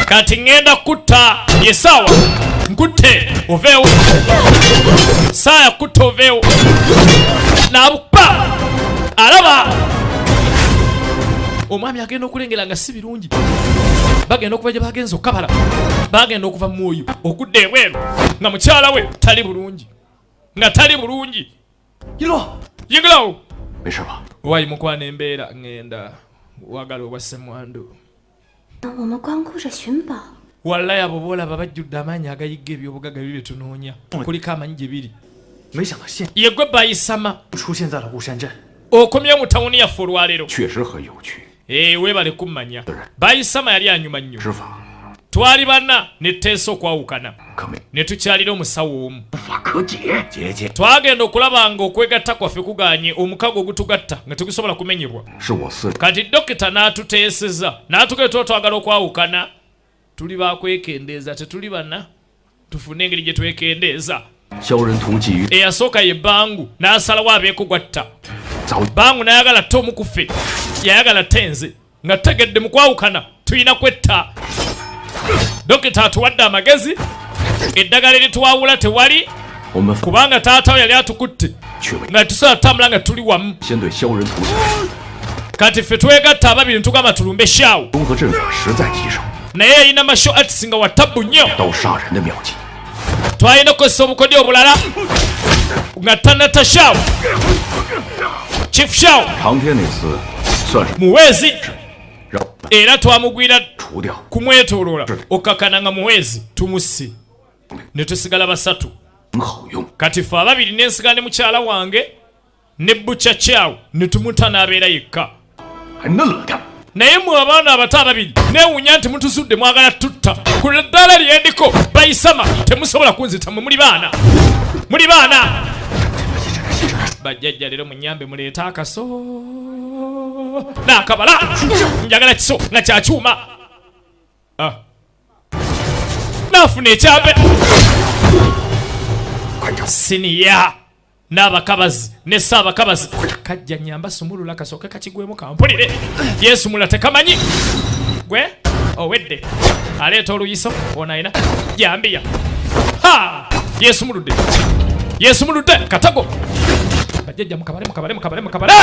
Kati ŋŋenda kutta yesaawa nkutte oveewo, saaya kutta oveewo. N'abukuba alaba omwami agenda okulengera nga si birungi. Bagenda okuva gye bagenze okukabala, bagenda okuva mu mwoyo okudda ebweru nga mukyala we tali bulungi, nga tali bulungi. Yingirawo. Wayi mukwana embeera ŋŋenda wagala obwa ssemwandu. Wallahi abo boolaba bajjudde amaanyi agayigga ebyobugagga bye tunoonya, kuliko amanyi gye biri. Ye gwe Bayisama okomye mu tawuni yaffe olwaleero. Weebale kummanya. Bayisama yali anyuma nnyo. Twali bana ne tuteesa okwawukana ne tukyalira omusawo omu. Twagenda okulaba nga okwegatta kwaffe kugaanye, omukago ogutugatta nga tegusobola kumenyebwa. Kati dokita n'atuteeseza n'atugamba tuba twagala okwawukana, tuli bakwekendeeza, tetuli bana, tufune engeri gye twekendeeza. Eyasooka ye Bangu n'asalawo abeeko gwatta. Bangu n'ayagala tte omu ku ffe, yayagala tte nze, nga tutegedde mu kwawukana Tulina kwetta. Dokita atuwadde amagezi, eddagala eritwawula tewali, kubanga taata we yali atukutte nga tusobola tutambula nga tuli wamu. Kati ffe twegatta ababiri ntugamba tulumbe Shao, naye yalina martial arts nga wa tabbu nnyo. Twalina okukozesa obukodyo obulala nga tanata Shao. Chief Shao muwezi era twamugwira kumwetooloola okakana nga muwezi tumusi ne tusigala basatu. Kati ffe ababiri nensigala ne mukyala wange ne Butcher Chow ne tumuta n'abeera yekka. Naye mwe abaana abato ababiri neewuunya nti mutuzudde mwagala tutta ku ddaala lyendiko bayisama, temusobola kunzita mwe muli baana, muli baana. Bajjajja leero munyambe muleete akaso n'akabala, njagala kiso nga kya kyuma. Naafuna ekyambe siniya n'abakabazi ne ssaabakabazi kajja nyamba sumulula kasooke kakigwemu kampulire. Yeesumula tekamanyi gwe owedde aleeta oluyiso ono alina jambiya. Ha! Yeesumuludde, yeesumuludde katago. Bajjajja mukabale, mukabale, mukabale, mukabale.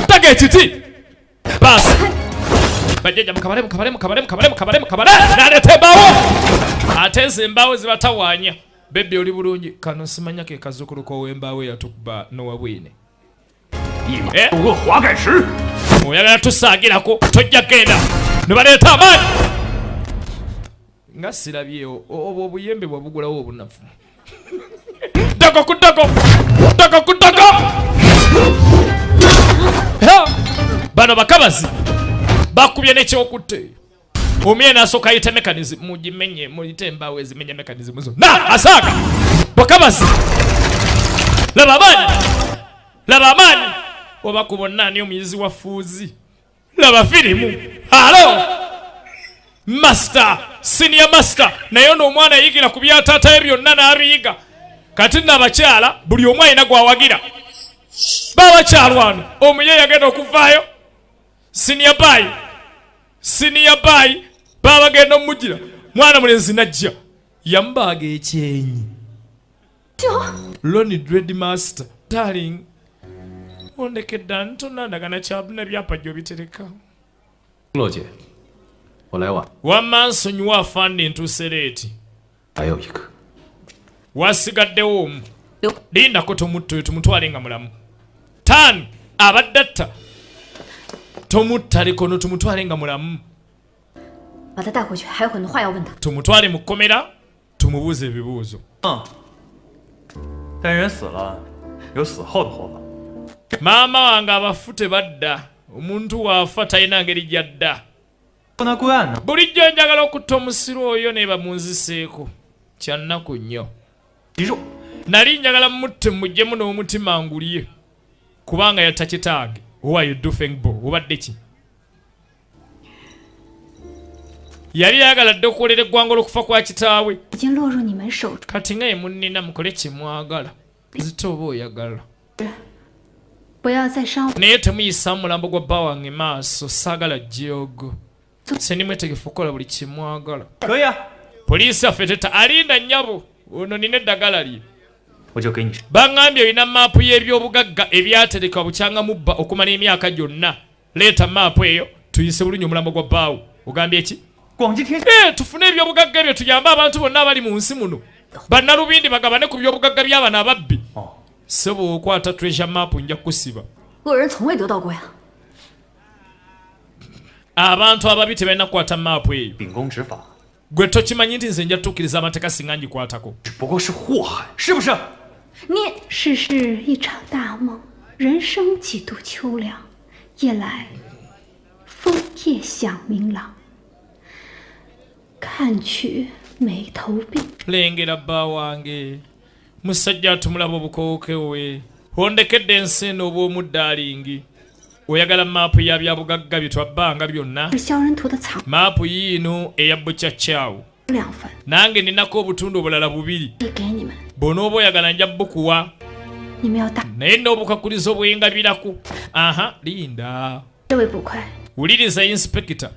Taga ekiti baasi. Bajjajja mukabale, mukabale, mukabale, mukabale, mukabale, mukabale. N'aleeta embaawo, ate ezo embaawo zibatawaanya. Bebbi oli bulungi, kano simanya ke kazzukulu k'ow'embaawo eyatukuba n'owabwine. Oyagala tusaagirako tojja kgenda. Ne baleeta amaanyi nga sirabyewo obwo obuyembe bwabugulawo obunafu. Ddago ku ddago, ddago ku ddago. Bano bakabazi bakubye n'ekyokutta. Omuye n'asooka ayita mechanism, mugimenye, muyite embaawo ezimenya mechanism zo. Na asaaga bakabazi, laba amaanyi, laba amaanyi. Oba ku bonna ani omuyizi wa fuuzi? Laba firimu. Halo master, senior master. Naye ono omwana yayigira ku bya taata we byonna n'abiyiga. Kati nno abakyala buli omu alina gw'awagira. Babakyalwano omuye yagenda okuvaayo senior boy, senior boy baba bagenda omugira mwana mulenzi najja yamubaaga ekyenyi. Lonnie Dread Master darling, ondekedda ntonandagana kyabuna byapa gy'obitereka. 洛姐，我来晚。 Wamma nsonyiwa afande ntuuse leeti. 还有一个。 Wasigaddewo omu. Lindako tomutta oyo tumutwale nga mulamu. Tan abadde atta. Tomutta likono tumutwale nga mulamu. 把他带回去，还有很多话要问他。 Tumutwale mu kkomera tumubuuze ebibuuzo. 但人死了，有死后的活法。 Maama wange abafu tebadda. Omuntu waafa talina ngeri gy'adda. Bulijjo njagala okutta omusiru oyo naye bamunziseeko. Kya nnaku nnyo. Nali njagala mutte muggyemu n'omutima ngulye. Kubanga yatta kitange. Owaye Dufengbo, obadde ki? Yali ayagala dda okukolera eggwanga olw'okufa kwa kitaawe. 已经落入你们手中。 Kati nga ye munnina mukole kye mwagala. Nzita oba oyagala. 不要再伤我。 Naye temuyisa mulambo gwa bba wange maaso, saagala joogo. Sindi mwetegefu okukola buli kye mwagala. Poliisi yaffe teta alinda nnyabo ono nina eddagala lye. Baŋŋambye olina maapu y'ebyobugagga ebyaterekebwa bukyanga mubba okumala emyaka gyonna. Leeta maapu eyo tuyise bulungi omulambo gwa bbaawo. Ogambye ki? Tufune ebyobugagga ebyo tuyambe abantu bonna abali mu nsi muno. Bannalubindi bagabane ku byobugagga by'abano ababbi. Ssebo okwata treasure map nja kukusiba. 恶人从未得到过呀。 Abantu ababi tebalina kukwata maapu eyo. Gwe tokimanyi nti nze nja tuukiriza amateeka singa ngikwatako. 你 世事一场大梦，人生几度秋凉。夜来风叶响明朗，看去眉头鬓。 Lengera bba wange musajja atumulaba obukooke we ondekedde ensi eno obw'omudaalingi. Oyagala maapu ya byabugagga bye twabbanga byonna. 是萧人图的藏 Maapu yiino eya Butcher Chow. 两份， Nange ninako obutundu obulala bubiri. 给你们， Bw'onooba oyagala nja bukuwa. 你们要大。 Naye n'obukakulizo bwengabirako. Aha, linda. 这位捕快， Wuliriza inspekita,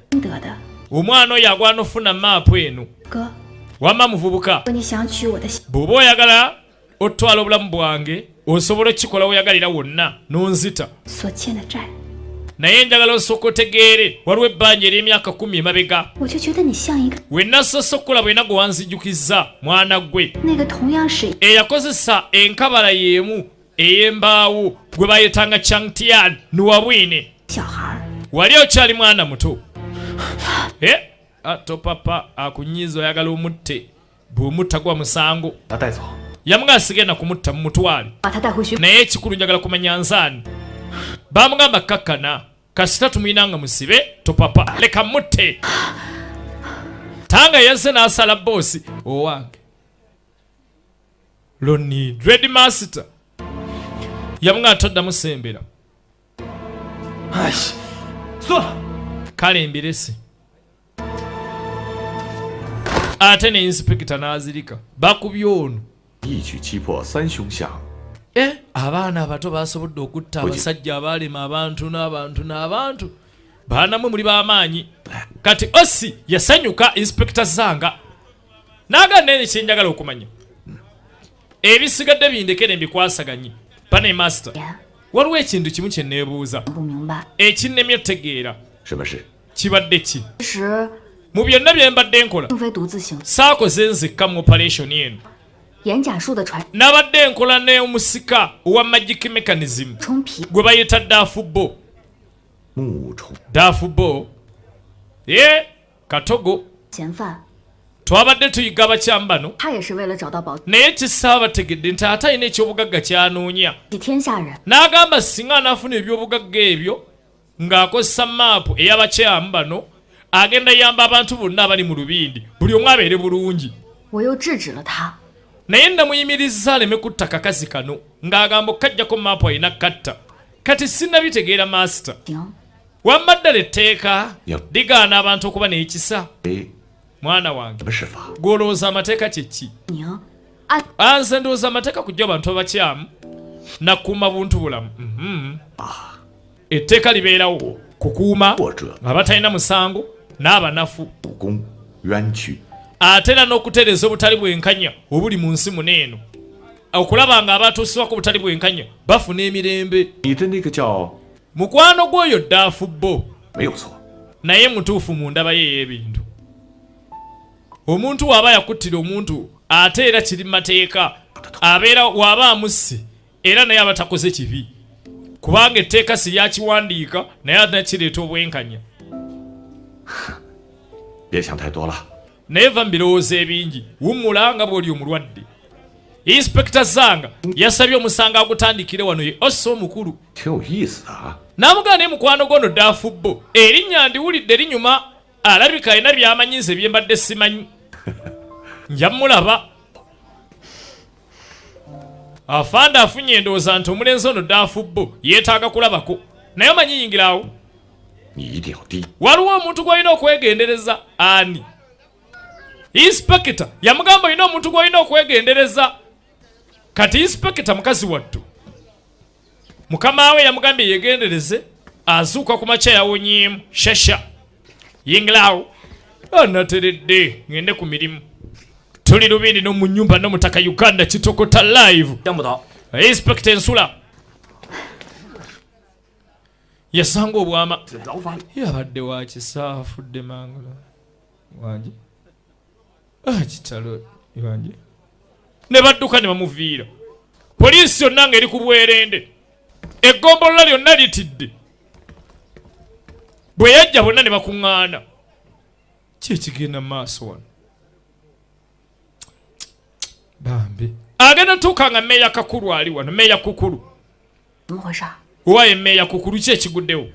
omwana oyo agwana ofuna maapu eno. Wamma muvubuka, bw'oba oyagala otwala obulamu bwange osobola okukikola weyagalira wonna n'onzita, naye njagala osooka otegeere waliwo ebbanja ery'emyaka 10 emabega. Wennasoose okukola bwena gwe wanzijukizza mwana ggwe eyakozesa enkabala y'emu ey'embaawo gwe bayetanga Changtian Nuwabwine. Wali okyali mwana muto. Topapa akunyiiza oyagala omutte, bw'omutta gwa musango. Yamugamba sigenda kumutta mumutwale, naye ekikulu njagala kumanya nzaani. Bamugamba kakkana, kasita tumuyina nga musibe topapa leka mutte. Tanga yazze n'asala boosi owange Loni Dread Master. Yamugamba toddamu sembera. Kale mbirese. Ate ne inspekita n'azirika bakubye ono. Abaana abato basobodde okutta abasajja abaalema abantu n'abantu n'abantu. Baana mwe muli b'amaanyi. Kati Osi yasanyuka inspekita Zanga n'agamba nene kye njagala okumanya. Ebisigadde bindekere mbikwasaganye. Pane master, waliwo ekintu kimu kye neebuuza ekinnemye otegeera. Kibadde ki? Mu byonna bye mbadde nkola saakoze nzekka mu operation eno. Nabadde nkola n'omusika owa magic mechanism gwe bayita Dafubo. Dafubo ye katogo. Twabadde tuyiga abakyamu bano, naye kisaabategedde nti ate alina ekyobugagga ky'anoonya. N'agamba singa anaafuna ebyobugagga ebyo ng'akozesa maapu ey'abakyamu bano, agenda yamba abantu bonna abali mu lubindi, buli omu abeere bulungi. Naye namuyimirizza aleme kutta kakazi kano ng'agamba okukajjako maapu alina katta. Kati sinnabitegeera master. Wamma ddala etteeka ligaana abantu okuba n'ekisa. Mwana wange, gw'olowooza amateeka kye ki? Nze ndowooza amateeka kujja abantu abakyamu nakuuma buntu bulamu. Etteeka libeerawo kukuuma abatalina musango n'abanafu, ate era n'okutereeza obutali bwenkanya obuli mu nsi muno eno, okulaba nga abatuusibwako obutali bwenkanya bafuna emirembe. Mukwano gw'oyo Dafubo naye mutuufu mu ndaba ye ey'ebintu. Omuntu w'aba yakuttira omuntu ate era kiri mu mateeka, abeera w'aba amusse era naye aba takoze kibi, kubanga etteeka si lyakiwandiika naye ate kireeta obwenkanya. Naye va mu birowoozo ebingi, wummula nga bw'oli omulwadde. Inspekita Zanga yasabye omusango agutandikire wano ye Ossa omukulu. N'amugamba naye mukwano gwono Dafubo erinnya ndiwulidde linyuma, alabika alina by'amanyi nze bye mbadde simanyi. Nja mmulaba. Afande afunye endowooza nti omulenzi ono Dafubo yeetaaga kulabako, naye omanyi yingirawo. Waliwo omuntu gw'olina okwegendereza. Ani? Inspekita yamugamba olina omuntu gw'olina okwegendereza. Kati inspekita mukazi wattu mukama we yamugambye yeegendereze, azuuka ku makya yawonyeemu. Shasha yingirawo. Anateredde ngende ku mirimu. Tuli lubindi n'omu nnyumba n'omutaka Uganda kitokota live. Inspekita ensula yasanga obwama yabadde wa kisa, afudde mangu wange. Kitalo wange. Ne badduka ne bamuviira. Poliisi yonna ng'eri ku bwerende, eggombolola lyonna litidde. Bwe yajja bonna ne bakuŋŋaana. Ki ekigenda mu maaso wano? Bambi agenda tuuka nga Meeya Kakulu ali wano. Meeya Kukulu owaye Meeya Kukulu ki ekiguddewo?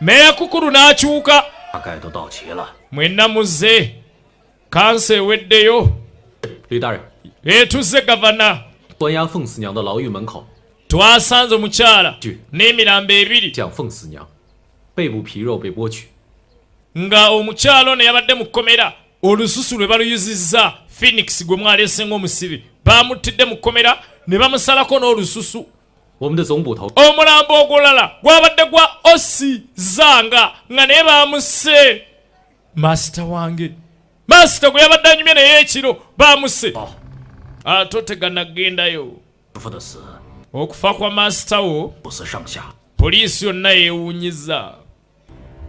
Meeya Kukulu n'akyuka. Mwenna muzze, kansa eweddeyo. Etuzze gavana. Twasanze omukyala n'emirambo ebiri nga omukyala ono yabadde mu kkomera, olususu lwe baluyuzizza Phoenix gwe mwaleese ng'omusibe, bamuttidde mu kkomera ne bamusalako n'olususu. 我们的总捕头 Omulambo ogulala gwabadde gwa Osi Zanga nga naye bamuse. Masita wange, masita gwe yabadde anyumye naye ekiro bamuse. Ate oteganagendayo. 父的死， Okufa kwa masita wo 不死上下， poliisi yonna yeewuunyiza.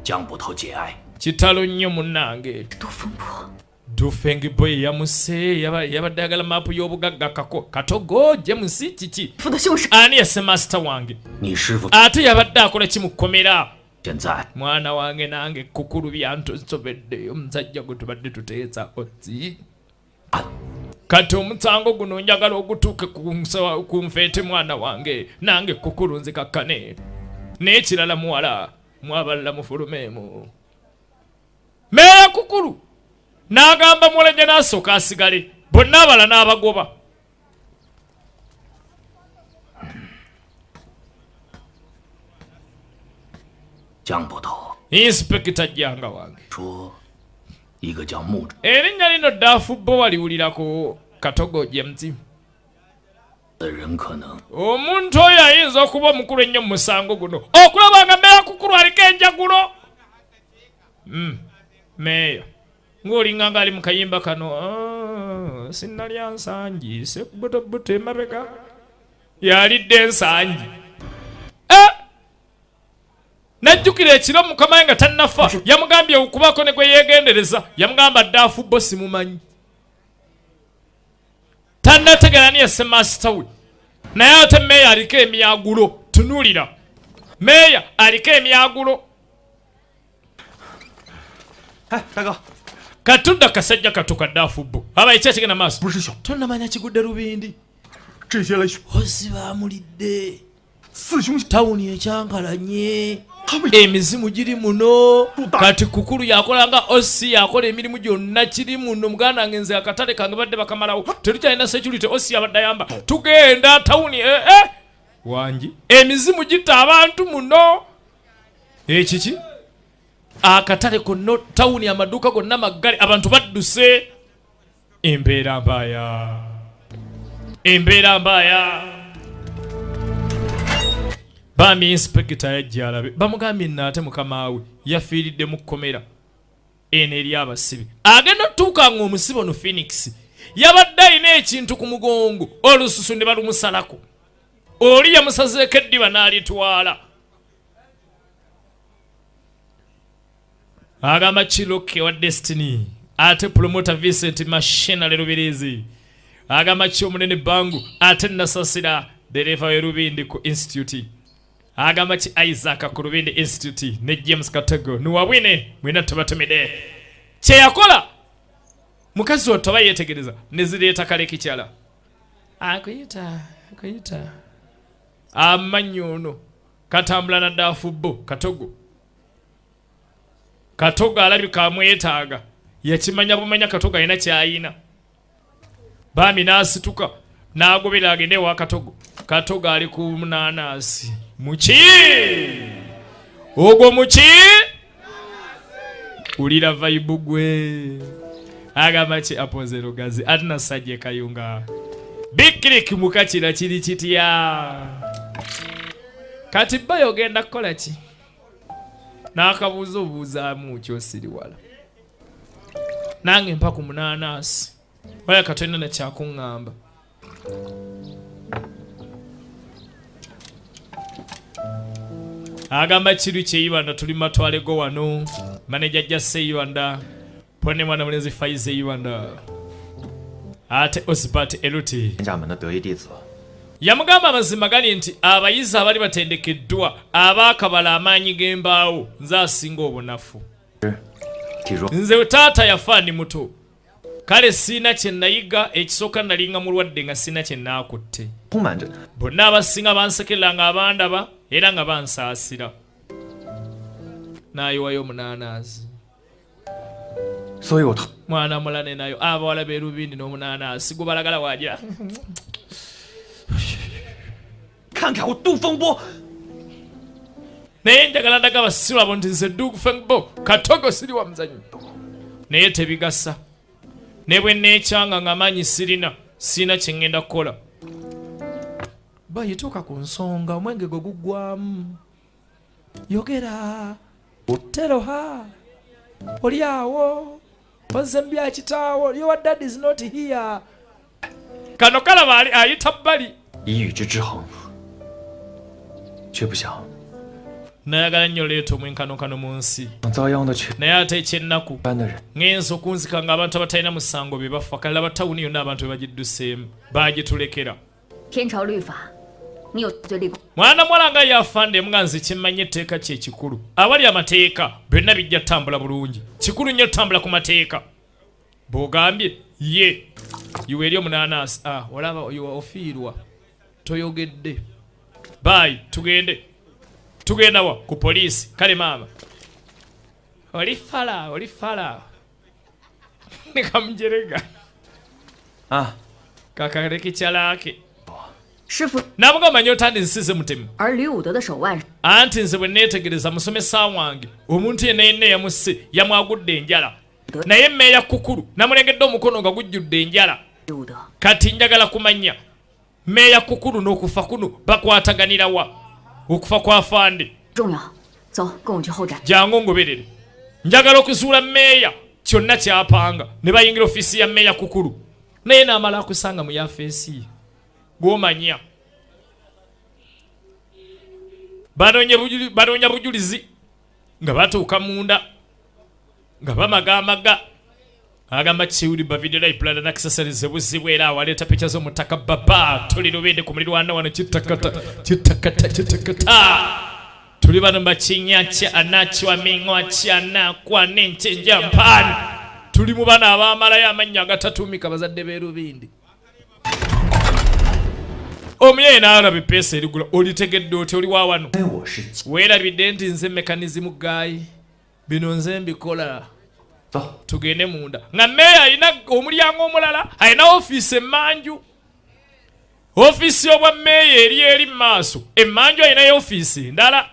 江捕头节哀。 Kitalo nnyo munnange. 杜风波， Dufeng boy yamuse, yabadde ayagala maapu y'obugagga kako katogo James kiki 父的凶手 ani yasse masita wange? 你师傅 Ate yabadde akola ki mu kkomera? 现在 Mwana wange nange kukulu byantosobedde omusajja gwe tubadde tuteesa oti kati omusango guno njagala ogutuuke ku nfeete mwana wange nange kukulu nzikakkane n'ekirala muwala mwabalala mufulumeemu. Meeya kukulu n'agamba muwala n'asooka asigale bonna abala n'abagoba. 江捕头 Inspekita Janga wange. 说，一个叫木 Erinnya lino Daafu bo waliwulirako Katogo James. 的人可能 Omuntu oyo ayinza okuba omukulu ennyo mu musango guno okulaba nga meeya kukulu aliko enjagulo. Meeya ng'olinga ng'ali mu kayimba kano, sinnalya nsangi sekubutobuto emabega yalidde ensangi. Najjukira ekiro mukama we nga tannafa yamugambye okubaako ne gwe yeegendereza, yamugamba Daafu bo simumanyi. Tannategeera ni yasse masita we. Naye ate meeya aliko emyagulo, tunuulira. Meeya aliko emyagulo. 哎，大哥， Katudda kasajja katuka Daafu bo. Aba ekya kigenda maaso. Tonnamanya kigudde Lubindi. 这些来 Osi baamulidde. 四凶 Tawuni ekyankalanye. Emizimu giri muno. Kati kukulu yakola nga Osi yakola emirimu gyonna kiri muno. Muganda wange nze akatale kange badde bakamalawo. Tetukyalina security, Osi abadde ayamba. Tugenda tawuni Wangi. Emizimu gitta abantu muno. Ekiki? Akatale konna tawuni amaduuka gonna maggale abantu badduse. Embeera mbaaya. Embeera mbaaya. Bambi inspekita yajja alabe. Bamugambye nno ate mukama we yafiiridde mu kkomera eno eri abasibe. Agenda otuuka ng'omusibe ono Phoenix yabadde alina ekintu ku mugongo olususu ne balumusalako. Oli yamusazeeko eddiba n'alitwala. Agamba Chiloke wa Destiny ate promoter Vincent Mashina Lubirizi. Agamba ki omunene Bangu ate Nasasira dereva we Lubindi ku Institute. Agamba ki Isaac ku Lubindi Institute ne James Katego nuwabwine mwena tubatumide. Kye yakola mukazi wattu aba yeetegereza ne zireeta kale kikyala. Akuyita akuyita amanyi ono katambula na Daafu bo Katogo. Katogo alabika amwetaaga yakimanya bumanya Katogo alina ky'ayina. Bambi n'asituka n'agobera agende ewa Katogo. Katogo ali ku munaanasi. Muki? Ogwo muki? Wulira vibe gwe. Agamba ki apoze Lugazi ate nasajja Kayunga. Bikiriki mukakira kiri kitya? Kati bba ogenda kukola ki? N'akabuuza obuuzaamu ky'osiriwala. Nange mpa ku munaanasi. Waya katolina na kyakuŋŋamba. Agamba kiru kyeyibanda tuli matwale go wano. Maneja Jase Ibanda. Pone mwana mulenzi Faize Ibanda. Ate Osbert Eluti. 天下门的得意弟子。 Yamugamba amazima gali nti abayizi abali batendekeddwa abaakabala amaanyi g'embaawo nze asinga obunafu. Nze taata yafa ndi muto. Kale sirina kye nayiga, ekisooka nalinga mulwadde nga sirina kye naakutte. Bonna abasinga bansekerera nga abandaba era nga bansaasira. N'ayiwayo omunaanaazi. Mwana mulane nayo abawala b'e Lubindi n'omunaanaasi gubalagala wagira. 看看我杜风波。 Naye njagala ndaga abasiru abo nti nze Duke Fengbo Katogo siri wa muzannyo. Naye tebigasa. Ne bwe neekyanga ng'amaanyi sirina, sirina kye ŋŋenda kukola. Bayituuka ku nsonga omwenge gwe guggwamu. Yogera. Teroha. Oli awo. Ozze mu bya kitaawo. Your dad is not here. Kano kalaba ali ayita bbali. 以与之制衡，却不想 Nayagala nnyo leeta omwenkanonkano mu nsi. 遭殃的却 Naye ate ekyennaku 般的人。 ngenza okunzika ng'abantu abatalina musango be bafa. Kalaba tawuni yonna abantu be bagidduseemu baagitulekera. 天朝律法，你有罪立功， Mwana muwala nga yafande nga nze kyemmanyi etteeka kye kikulu. Awali amateeka byonna bijja ttambula bulungi. Kikulu nnyo ttambula ku mateeka. Bw'ogambye ye iwe eri omunaanaasi. Ah, olaba oyo ofiirwa toyogedde. Baayi tugende. Tugenda wa ku poliisi. Kale maama. Oli fala, oli fala. Ne kamujerega. 啊， Kakaleke kyalaake. 师傅。 Namugamba nnyo otandi nsize mutemu. 而吕武德的手腕 Anti nze bwe neetegereza musomesa wange omuntu yenna yenna eyamusse yamwagudde enjala. Naye mmeeya Kukulu namulengedde omukono nga gujjudde enjala. 吕武德 Kati njagala kumanya mmeeya Kukulu n'okufa kuno bakwataganira wa? Okufa kwa Fande. 重要。走，跟我去后宅。 Jangu ngoberere. Njagala okuzuula mmeeya kyonna ky'apanga. Ne bayingira ofiisi ya mmeeya Kukulu. Naye n'amala akusanga mu yafeesi ye. Gw'omanya. Banoonya bujulizi nga batuuka munda nga bamagamaga. Agamba Chiwuli ba video live plan na accessories buzibu era awaleeta picha z'omutaka baba tuli lubende ku mulirwano wano kitakata kitakata kitakata. Tuli bano bakinyakya anachwa mingwa kyanakwa n'enkyenja mpaani. Tuli mu bano abaamalayo amannya agatatuumika bazadde b'e Lubindi. Omuyaye n'alaba eppeesa erigula olitegedde otya oli wa wano? 我是 Weerabidde nti nze mekanizimu gaayi. Bino nze mbikola. 走， Tugende munda. Nga mmeeya alina omulyango omulala, alina ofiisi emmanju. Ofiisi y'obwa mmeeya eri eri mu maaso. Emmanju alinayo ofiisi endala.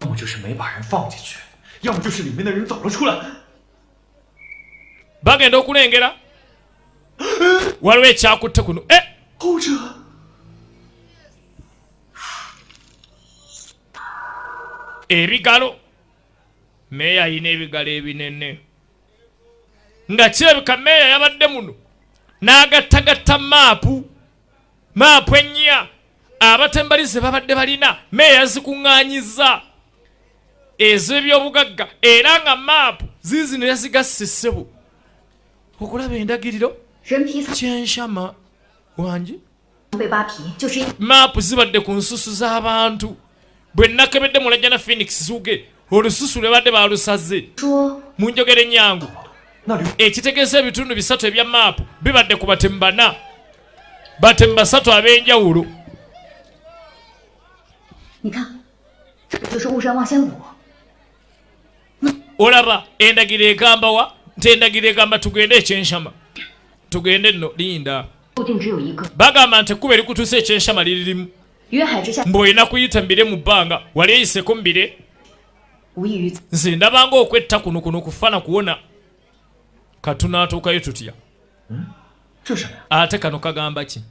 要么就是没把人放进去，要么就是里面的人走了出来。 Bagenda okulengera. Waliwo ekyakutte kuno. 后者 Ebigalo. Mmeeya alina ebigalo ebinene. Nga kirabika mmeeya yabadde muno n'agattagatta maapu. Maapu ennya abatembalize babadde balina mmeeya yazikuŋŋaanyizza ez'ebyobugagga era nga maapu ziizino yazigasse ssebo. Okulaba endagiriro 人皮草 kyenshama wangi. 被扒皮，就是因 Maapu zibadde ku nsusu z'abantu. Bwe nakebedde mulajjana Phoenix Zuge olususu lwe badde baalusaze. 说 Mu njogera ennyangu 那吕 ekitegeeza ebitundu bisatu ebya maapu bibadde ku batemu bana. Batemu basatu ab'enjawulo. 你看，这就是雾山望仙谷。 Olaba endagiro egamba wa? Nti endagiro egamba tugende ekyenshama. Tugende nno linda. 路径只有一个， Bagamba nti ekkubo erikutuusa ekyenshama liri limu. 云海之下 Mbu olina kuyita mbire mu bbanga. Wali eyiseko mbire. 无异于 Nze ndabanga okwetta kuno kuno kufa na kuwona. Katunaatuukayo tutya? 这什么呀？ Ate kano kagamba ki?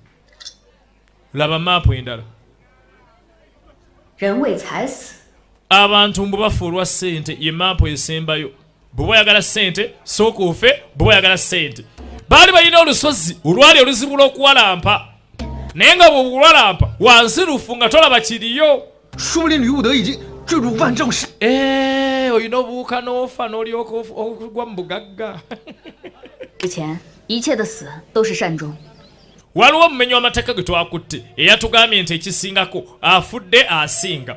Laba maapu endala. 人为财死， Abantu mbu bafa olwa ssente ye maapu esembayo. Bw'oba oyagala ssente sooka ofe, bw'oba oyagala ssente. Baali balina olusozi olwali oluzibu lw'okuwalampa. Naye nga bw'olwalampa wansi lufu nga tolaba kiriyo. 说不定吕武德已经坠入万丈深。 Olina obuwuka n'ofa n'olyoka okugwa mu bugagga. 之前一切的死都是善终。 Waliwo omumenyi w'amateeka gwe twakutte eyatugambye nti ekisingako afudde asinga.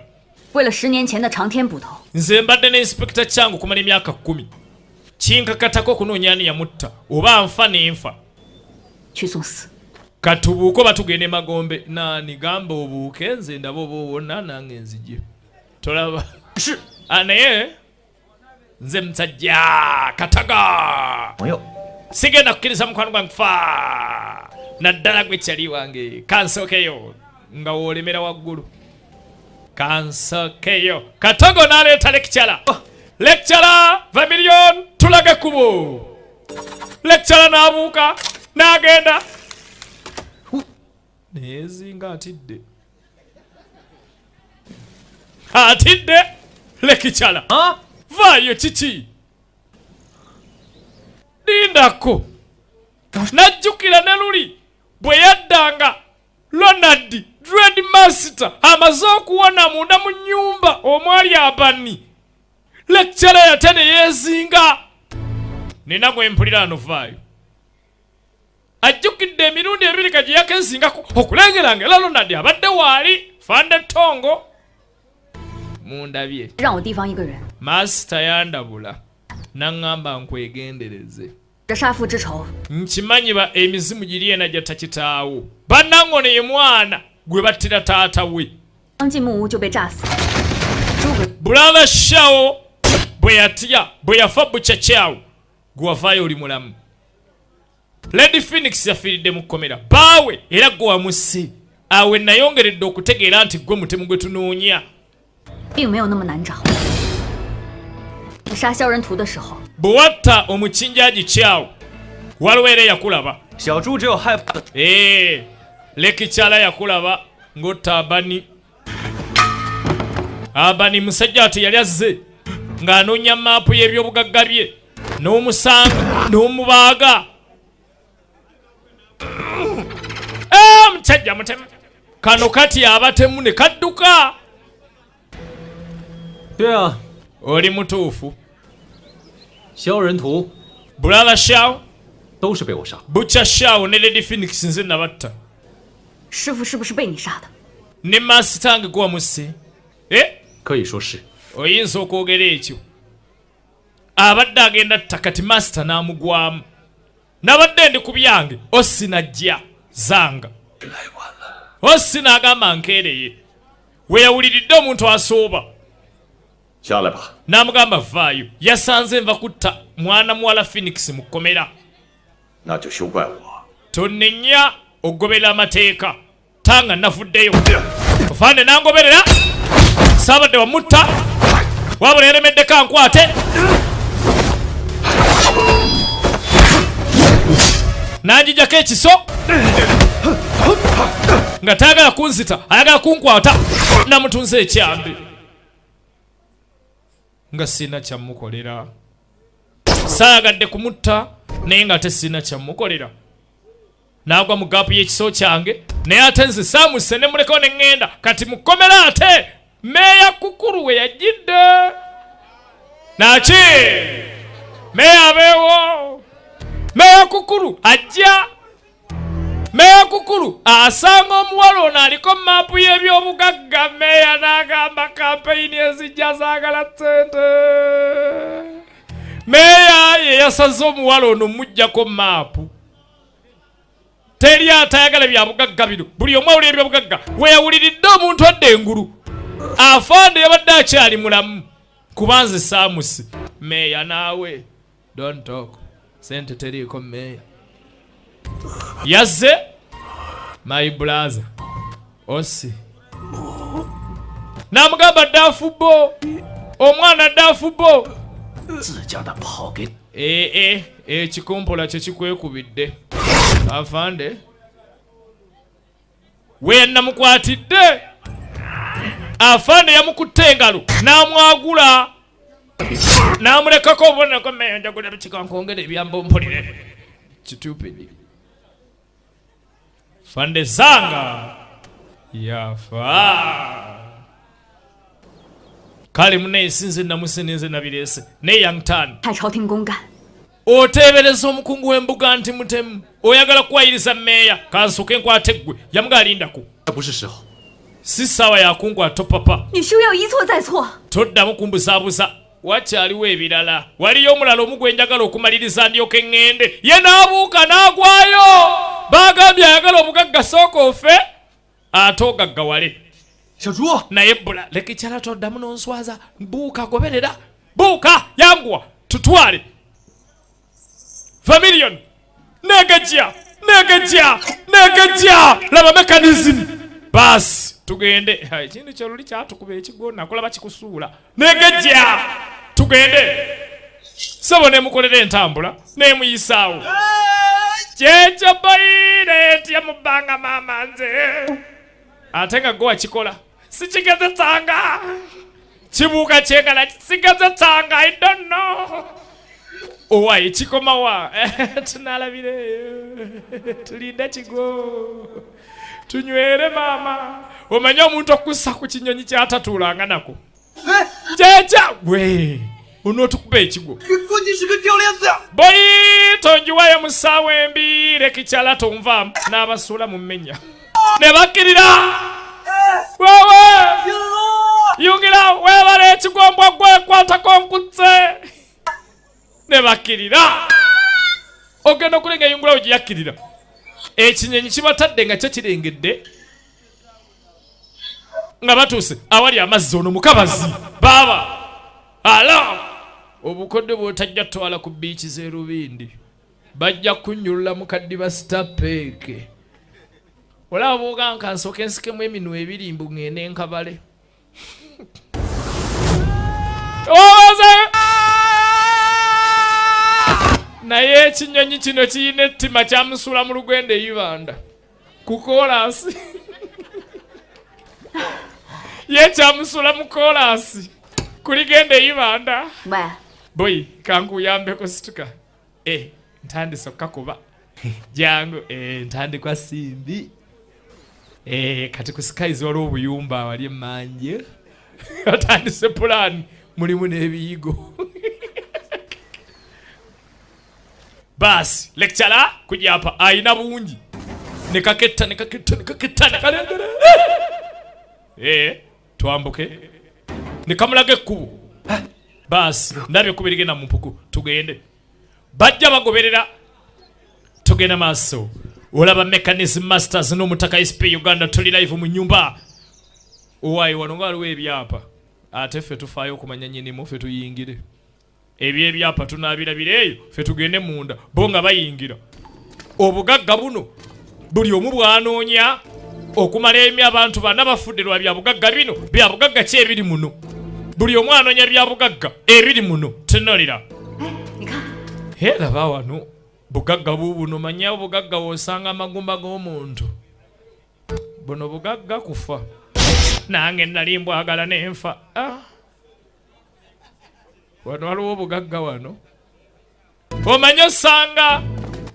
为了10年前的长天捕头， Nze mbadde ne Inspector Changu okumala emyaka 10. Kinkakatako okunoonya ani yamutta oba nfa n'enfa. 去送死。 Katubuuke oba tugende magombe. Naani gamba obuuke nze ndaba oba owona nange nzije. Tolaba. Naye nze musajja kataga. 朋友， Sigenda kukkiriza mukwano gwange kufa. Naddala gwe kyali wange. Kansookeyo nga w'olemera waggulu. Kansookeyo. Katogo n'aleeta lecturer. Lecturer Vermilion tulaga ekkubo. Lecturer n'abuuka n'agenda. Neyezinga atidde. Atidde lekikyala vaayo kiki lindako najjukira ne luli bwe yaddanga Ronald Dread Master amaze okuwona munda mu nnyumba omwali abani lecturer yate ne yeezinga nina gwe mpulira ano vaayo ajjukidde emirundi ebiri ka gye yakezingako okulengera nga era Ronald abadde waali fande tongo mundabye 让我提防一个人， Master yandabula naŋŋamba nkwegendereze 这杀父之仇， nkimanyi ba emizimu giri ena gyatta kitaawo bannangono ye mwana gwe battira taata we 刚进木屋就被炸死。诸葛 Brother Shao bwe yatya bwe yafa bukyakyawo gwe wavaayo oli mulamu Lady Phoenix yafiiridde mu kkomera baawe era gwe wamusse awe nayongeredde okutegeera nti gwe mutemu gwe tunoonya 并没有那么难找。你杀萧仁图的时候， bwe watta omukinjaagi kyawo waliwo era eyakulaba 小猪只有害怕的 Ee, lekikyala yakulaba ng'otta abani abani musajja ati yali azze ng'anoonya maapu y'ebyobugagga bye n'omusanga n'omubaaga musajja mutemu kano kati abatemu ne kadduka 对啊， oli mutuufu 萧仁图 Brother Shao 都是被我杀。 Butcher Shao ne Lady Phoenix nze nabatta 师傅是不是被你杀的？ ne master gwe wamusse 可以说是 Oyinza okwogera ekyo abadde agenda tta kati master n'amugwamu nabadde ndi ku byange osi najja zanga osi n'agamba nkeereye we yawuliridde omuntu asooba 下来吧。 n'amugamba vaayo yasanze nva kutta mwana muwala Phoenix mu kkomera 那就休怪我。 Tonnenya ogoberera amateeka tanga nafuddeyo ofande nangoberera saabadde wamutta wabula yaremeddeko ankwate nanjijako ekiso nga tayagala kunzita ayagala kunkwata namutunze ekyambe nga sirina kyamukolera saayagadde kumutta naye nga ate sirina kyamukolera n'agwa mu gaapu y'ekiso kyange naye ate nze saamusse ne mulekawo ne ŋŋenda kati mukomera ate meeya kukulu we yajjidde naki meeya abeewo meeya kukulu ajja meeya kukulu asanga omuwala ono aliko maapu y'ebyobugagga meeya n'agamba kampeyini ezijja zaagala ssente meeya ye yasaze omuwala ono muggyako maapu teri atayagala byabugagga bino buli omu awulira ebyobugagga weyawuliridde omuntu adda engulu afande yabadde akyali mulamu kubanze saamusi meeya naawe don't talk sente teriiko meeya yazze my brother osi n'amugamba ddafubo omwana ddafubo 自家的炮给 ee ekikompola kye kikwekubidde afande we namukwatidde afande yamukutte engalo n'amwagula n'amulekako obubonero meeya njagula bikikankongera ebyambo mpulire kitupidi fande zanga yafa kale munaye sinze namusinze nabireese ne Yang Tan 派朝廷公干， oteebereza omukungu w'embuga nti mutemu oyagala kuwayiriza mmeeya kansooke nkwate ggwe yamuga alindako 这不是时候。 Si ssaawa yakunkwata papa 你休要一错再错。 Toddamu kumbuzaabuza wakyaliwo ebirala waliyo omulala omu gwe njagala okumaliriza ndyoke ŋŋende ye n'abuuka n'agwayo baagambye ayagala obugagga sooka ofe ate ogaggawale 小猪， naye bbula leka ekyala toddamu n'onswaza buuka goberera buuka yanguwa tutwale Vermilion negejja negejja negejja laba mechanism baasi tugende Ha, ekintu kyoluli kyatukuba ekigwo nakulaba kikusuula negejja tugende sebo nemukolera entambula nemuyisaawo kyekyo boyire ntya mu bbanga maama nze ate nga gwe wakikola sikigezesanga. Kibuuka kyengala kisigaza tanga, I don't know. Owaye kikomawa tunalabireyo tulinde kigo tunywere maama. Omanye omuntu okussa ku kinyonyi kyatatuulanga nako kyekya gwe onootukuba ekigwo boyi tonjiwayo mu ssaawa embi lekikyala tonvaamu n'abasuula mu mmenya ne bakkirira wewe yungira webale ekigombwa gwekwatako nkutse ne bakkirira ogenda okulenga yungulawo gye yakkirira ekinyenyi kibatadde nga kyo kirengedde nga batuuse awali amazzi ono mukabazi baaba ala obukodde bw'otajja twala ku biiki z'erubindi bajja kunnyulula mu kaddiba sitapeeke olaba bwoga nka nsooka ensikemu eminwe ebiri mbu ŋŋende nkabale oze naye ekinyonyi kino kirina ettima kyamusuula mu lugendo eibanda ku koolaasi ye kyamusuula mu koolaasi kuligenda eibanda boyi kankuyambeko situka ntandise okukakuba jangu ntandikwa simbi kati ku skies waliwo obuyumba wali emmanje atandise pulaani mulimu n'ebiyigo baasi lecturer kujapa ayina bungi nekaketta nekaketta nekaketta nekalengera twambuke nekamulaga ekkubo baasi ndabye ekkubo erigenda mu mpuku tugende bajja bagoberera tugenda maaso olaba Mechanism Masters n'omutaka SP Uganda tuli live mu nyumba owaayi wano nga waliwo ebyapa ate ffe tufaayo okumanya nnyinimu ffe tuyingire ebyebyapa tunaabirabira eyo ffe tugende munda bo nga bayingira obugagga buno buli omu bwanoonya okumala emi abantu bana bafudde lwa byabugagga bino byabugagga ki ebiri muno buli omu anoonya byabugagga ebiri muno tunulira laba wano bugagga bubuno manya obugagga w'osanga amagumba g'omuntu buno bugagga kufa nange nali mbwagala nenfa wano waliwo obugagga wano omanye osanga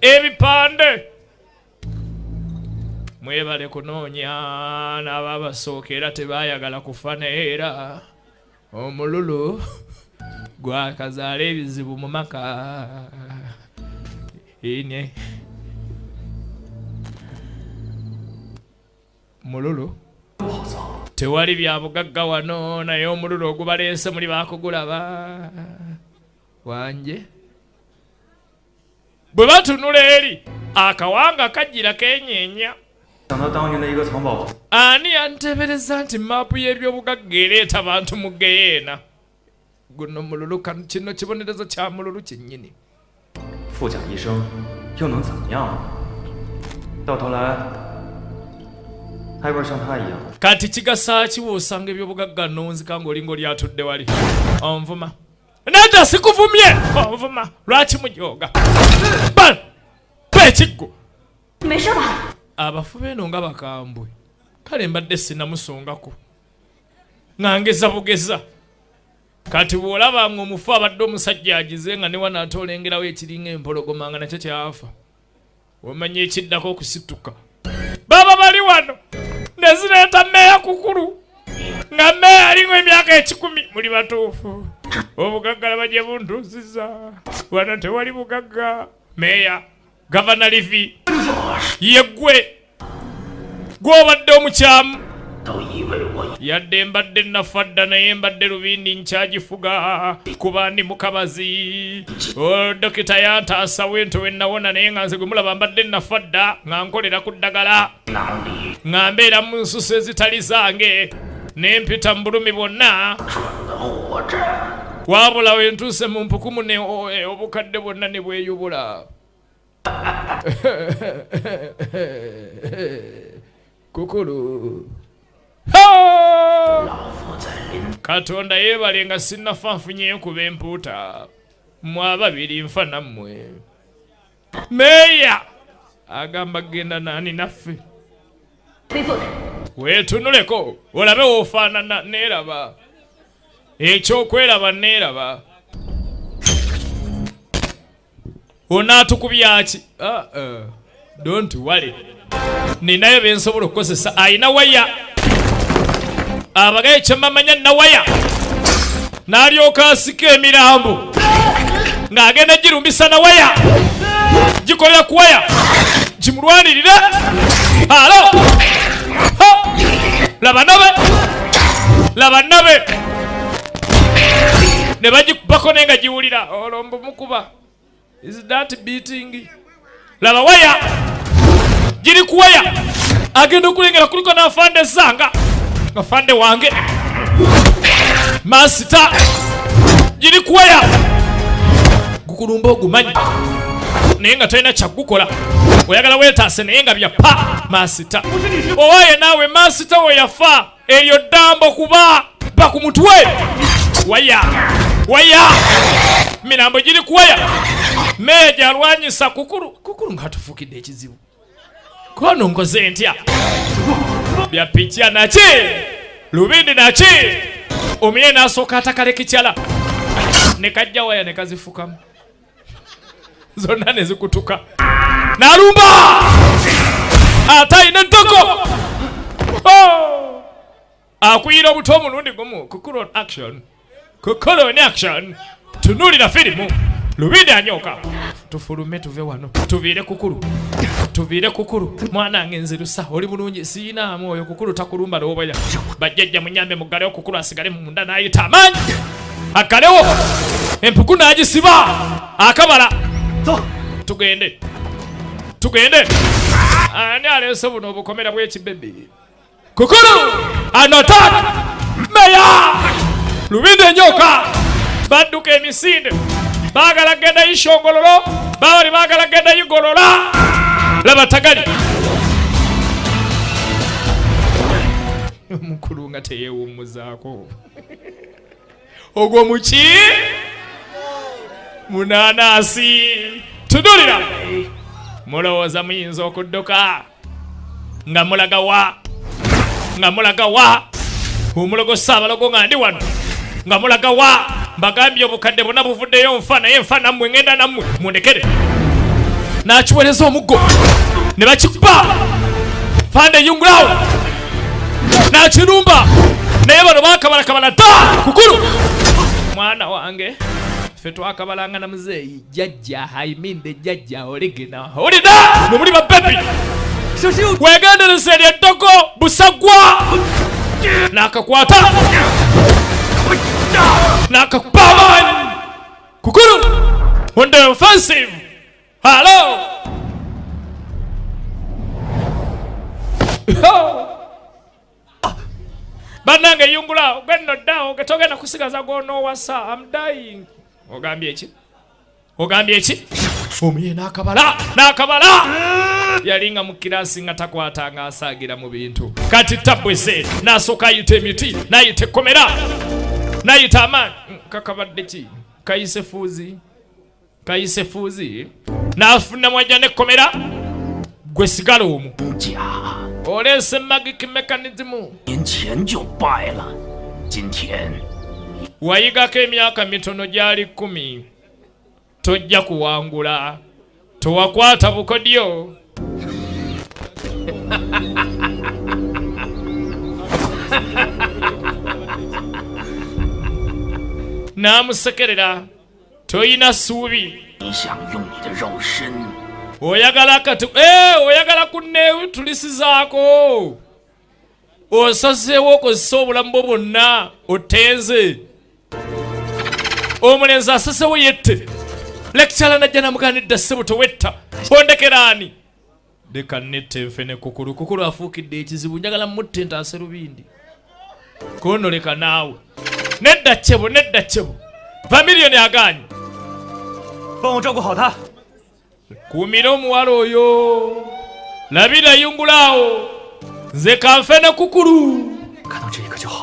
ebipande mwebale kunoonya n'ababasooka era tebaayagala kufa naye era omululu gwakazaala ebizibu mu maka ine mululu tewali bya bugagga wano naye omululu ogubaleese muli baakugulaba wanje bwe batunula eri akawanga kajjira kenyeenya ani yanteebereza nti maapu y'ebyobugagga ereeta abantu mu geyeena guno mululu kino kibonerezo kya mululu kyennyini kati kigasa ki w'osanga ebyobugagga nonzika ng'olinga oli atudde wali onvuma nedda sikuvumye onvuma lwaki mujooga ba ekiggo abafu beeno nga bakambwe kale mbadde sinamusongako nga ngeza bugeza kati bw'olaba ng'omufu abadde omusajja agize nga ne wano ate olengerawo ekiringa empologoma nga nakyo kyafa omanye ekiddako okusituka baba bali wano ne zireeta mmeeya kukulu nga mmeeya alinga emyaka 10 muli batuufu obugagga laba gye buntuusiza wano tewali bugagga meeya Gavana Livi ye ggwe gw'obadde omukyamu yadde mbadde nafa dda naye mbadde lubindi nkyagifuga kuba ndi mukabazi dokita yantaasa wento we nawona naye nga nze gwe mulaba mbadde nafa dda nga nkolera ku ddagala nga mbeera mu nsusu ezitali zange ne mpita mu bulumi bwonna wabula we ntuuse mu mpukumu ne obukadde bwonna ne bweyubula kukulu Katonda yeebale nga sinnafa nfunyeyo kuba empuuta mmwe ababiri nfa nammwe meeya agamba genda naani naffe weetunuleko olabe woofaanana neeraba Ekyokweraba neeraba. Onaatukubya ki? Don't worry. Ninayo bye nsobola okukozesa. Ayina waya. Abagaye kye mmamanya nina waya. N'alyoka asika emirambo. Ng'agenda girumbisa na waya. Gikolera ku waya. Gimulwanirire. Alo. Laba nabe. Laba nabe. Ne bagikubako naye nga giwulira. Olwo mbu mukuba. Is that beating? Laba waya. Giri ku waya. Agenda okulengera kuliko n'afande sanga. Afande wange. Masita. Giri ku waya. Gukulumba ogumanyi. Naye nga tolina kyakukola. Oyagala weetaase naye nga bya pa masita. Owaye naawe masita we yafa. Eryo ddambo kuba ba ku mutwe. Waya. Waya. Mirambo giri ku waya. Meeja alwanyisa kukulu. Kukulu ng'atufuukidde ekizibu. Kono nkoze ntya? Bya picha naki? Lubindi naki? Omuye n'asooka atakaleka ekyala. Ne kajja waya ne kazifukamu. Zonna ne zikutuka. N'alumba! Ate alina ettoko! Oh! Akuyira obuto omulundi gumu. Kukulu on action. Kukulu on action. Tunuulira firimu. Lubindi anyooka. Tufulume tuve wano. Tuviire kukulu. Tuviire kukulu. Mwana wange nzirusa. Oli bulungi. Siinaamu oyo kukulu takulumba lw'oboya. Bajjajja munyambe muggalewo kukulu asigale munda n'ayita amaanyi. Aggalewo. Empuku n'agisiba. Akabala. Tugende. Tugende. Ani aleese buno obukomera bw'ekibebi? Kukulu! An attack! Meya! Lubindi enyoka! Badduka emisinde. Baagala genda Ishongololo, baali baagala genda Igolola. Laba tagali. Omukulu nga teyeewummuzaako. Ogwo muki? Munaanaasi. Tunulira. Mulowooza muyinza okudduka. Nga mulaga wa? Nga mulaga wa? Omulogo ssaabalogo nga ndi wano. Nga mulaga wa? Mbagambye obukadde bonna buvuddeyo nfa naye nfa nammwe ngenda nammwe mundekere. N'akiweereza omuggo. Ne bakikuba. Fande yungulawo. N'akirumba. Naye bano baakabalakabala dda kukulu. Mwana wange. Ffe twakabalanga na muzeeyi jjajja, I mean the jjajja oligina. Olina! Mwe muli ba baby. Weegendereza eryo eddogo busagwa. N'akakwata. N'akakuba amaanyi. Kukulu. On the offensive. Hello. Bannange yungula gwenno ddawo togenda kusigaza gw'onoowasa. I'm dying. Ogambye ki? Ogambye ki? Omuye n'akabala. N'akabala. Yalinga mu kirasi nga takwatanga asaagira mu bintu. Kati tabwese n'asooka ayita emiti, n'ayita ekkomera, n'ayita amaanyi. Kakabadde ki? Kayise fuuzi. Kayise fuuzi. N'afuna mwajja n'ekkomera. Gwe sigala omwo. Oleese magic mechanism. Wayigako emyaka mitono gyali 10. Tojja kuwangula. Towakwata bukodyo. N'amusekerera. Toyina ssuubi. Oyagala kati oyagala kunneetulisizaako. Osazeewo okozesa obulamu bwo bwonna otenze. Omulenzi asazeewo yette. Lecturer najja n'amugamba nedda ssebo towetta. Ondekera ani? Leka nette nfe ne kukulu. Kukulu afuukidde ekizibu. Njagala mutte ntaase Lubindi. Kono leka naawe. Nedda ssebo, nedda ssebo. Vamiliyoni agaanyi. Kuumira omuwala oyo. Labira yungulaawo. Nze kanfe ne kukulu.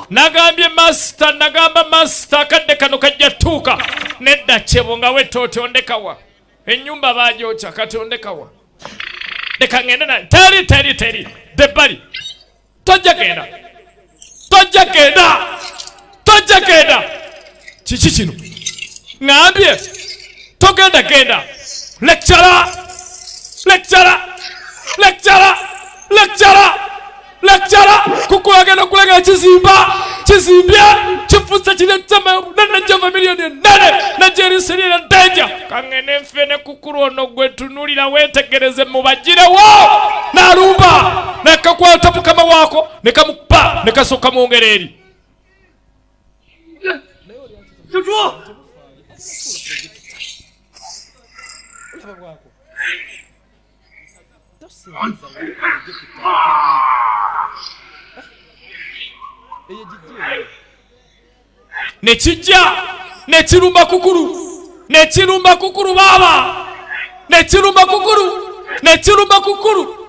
Nagambye masita, nagamba masita akadde kano kajja tuuka. Nedda ssebo nga wetta ondekawa. Ennyumba baagyokya kati ondekawa. Leka ngende na teri teri teri. Debbali. Tojja genda. Tojja genda. Tojja genda. Kiki kino? Ŋambye togenda genda. Lecturer! Lecturer! Lecturer! Lecturer! Lecturer! Kukulagenda okulegera kizimba kizimbye kifuse kiretema nanajja milioni nane najja eriserera danger kangene nfe ne kukulu ono gwe tunulira weetegereze mubagirewo n'alumba nakakwata mukama waako ne kamukuba ne kasooka mwongera eri. Nekijja nekirumba kukulu nekirumba kukulu baba nekirumba kukulu nekirumba kukulu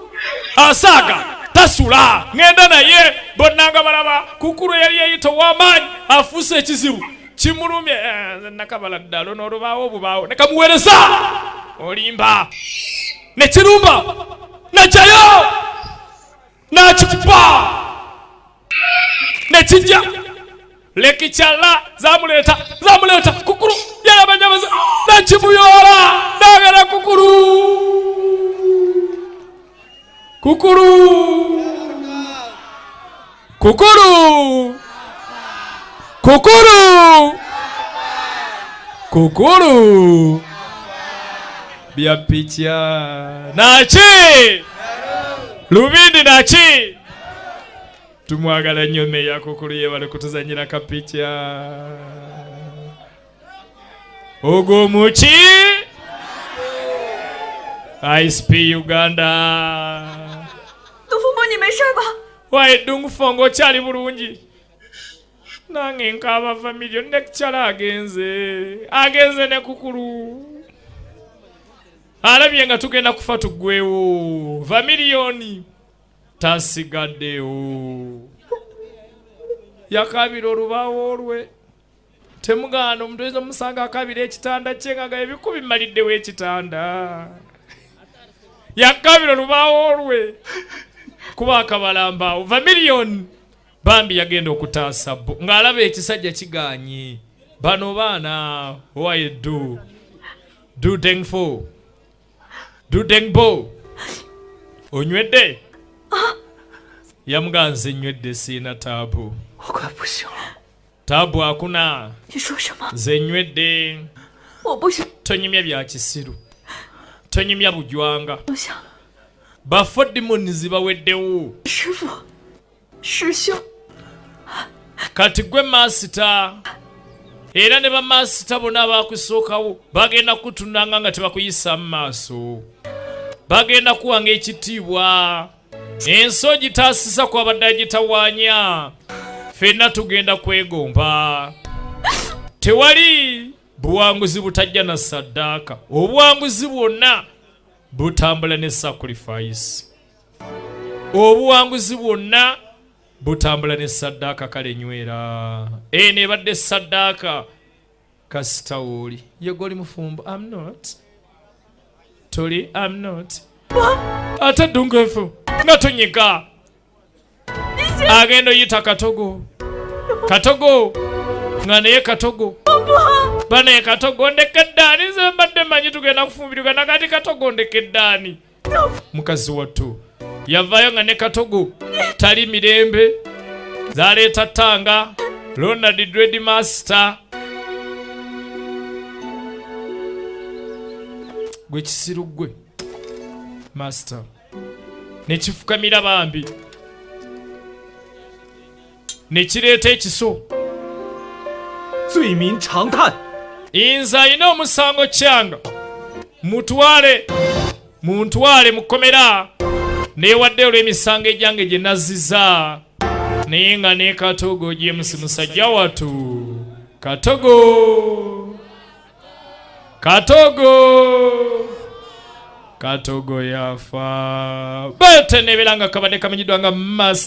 asaaga tasula ngenda naye bonna nga balaba kukulu yali yeyita ow'amaanyi afuuse ekizibu kimulumye nakabala ddalo n'olubaawo obubaawo nekamuweereza olimba nekirumba najjayo nakikuba nekijja lekikyala zamuleeta zamuleeta kukulu yalabanyabaza nakimuyoola nagala kukulu kukulu kukulu kukulu kukulu bya picha nachi Lubindi nachi tumwagala nnyo meya kukulu yebale kutuzanyira kapicha ogwo muki ISP Uganda. Dufumo ni mesha ba? Wae Dongfeng okyali bulungi. Nange nkaaba familia nekyala agenze agenze ne kukulu alabye nga tugenda kufa tuggwewo familioni tasigaddewo yakabira olubaawo olwe temugaana omuntu oyinza omusanga akabira ekitanda kye nga ebikubi bimaliddewo ekitanda yakabira olubaawo olwe kuba akabalambaawo familioni bambi yagenda okutaasa bo ng'alaba ekisajja kigaanyi bano baana waye du du dengfo du dengbo onywedde yamuganze nywedde siina taabu taabu hakuna nze nywedde tonyumya bya kisiru tonyumya bujwanga bafodimoni zibaweddewo kati gwe masita era ne bamasita bonna abakusookawo bagenda kutunanga nga tebakuyisa mu maaso bagenda kuwanga ekitiibwa ensi ogitaasisa kwabadde agitawaanya ffenna tugenda kwegomba tewali buwanguzi butajja na saddaaka obuwanguzi bwonna butambula ne sacrifice obuwanguzi bwonna butambula ne saddaaka kale nywera eno ebadde saddaaka kasita wooli ye goli mufumbo I'm not toli I'm not ate ddungefu nga tonyiga agenda oyita katogo katogo nga naye katogo banaye katogo ndekeddaani nze mbadde mmanyi tugenda kufumbirwa nakati katogo ndekeddaani mukazi wattu yavaayo nga ne katogo tali mirembe zaleeta ttanga Ronald Dread Master gwe kisiru gwe master nekifukamira bambi nekireeta ekiso inza alina omusango kyanga mutwale muntwale mukomera newadde olw'emisango egyange gye nazziza naye nga ne katogo James musajja wattu katogo katogo katogo yafa bete nebelanga kabadde kamanyiddwa nga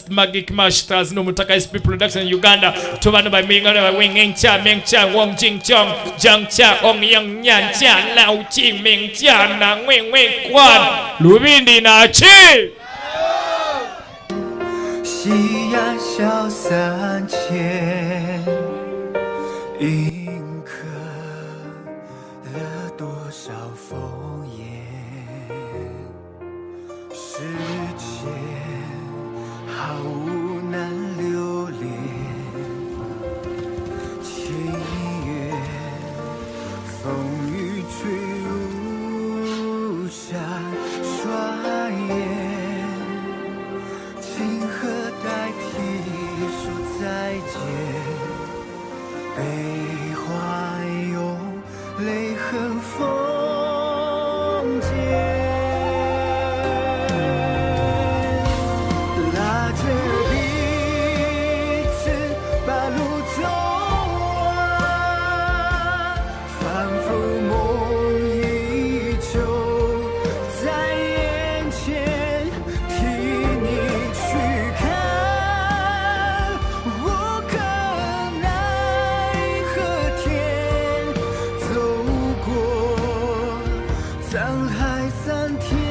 Magic Masters n'Omutaka SP Production Uganda tubano baminga wing cha ming cha wong jing chong jang cha ong yang nyan cha lao ching ming cha na ngwe ngwe kwan Lubindi nachi 夕阳小三千。风间，拉着彼此把路走完，仿佛梦依旧在眼前，替你去看，无可奈何天，走过沧海桑田。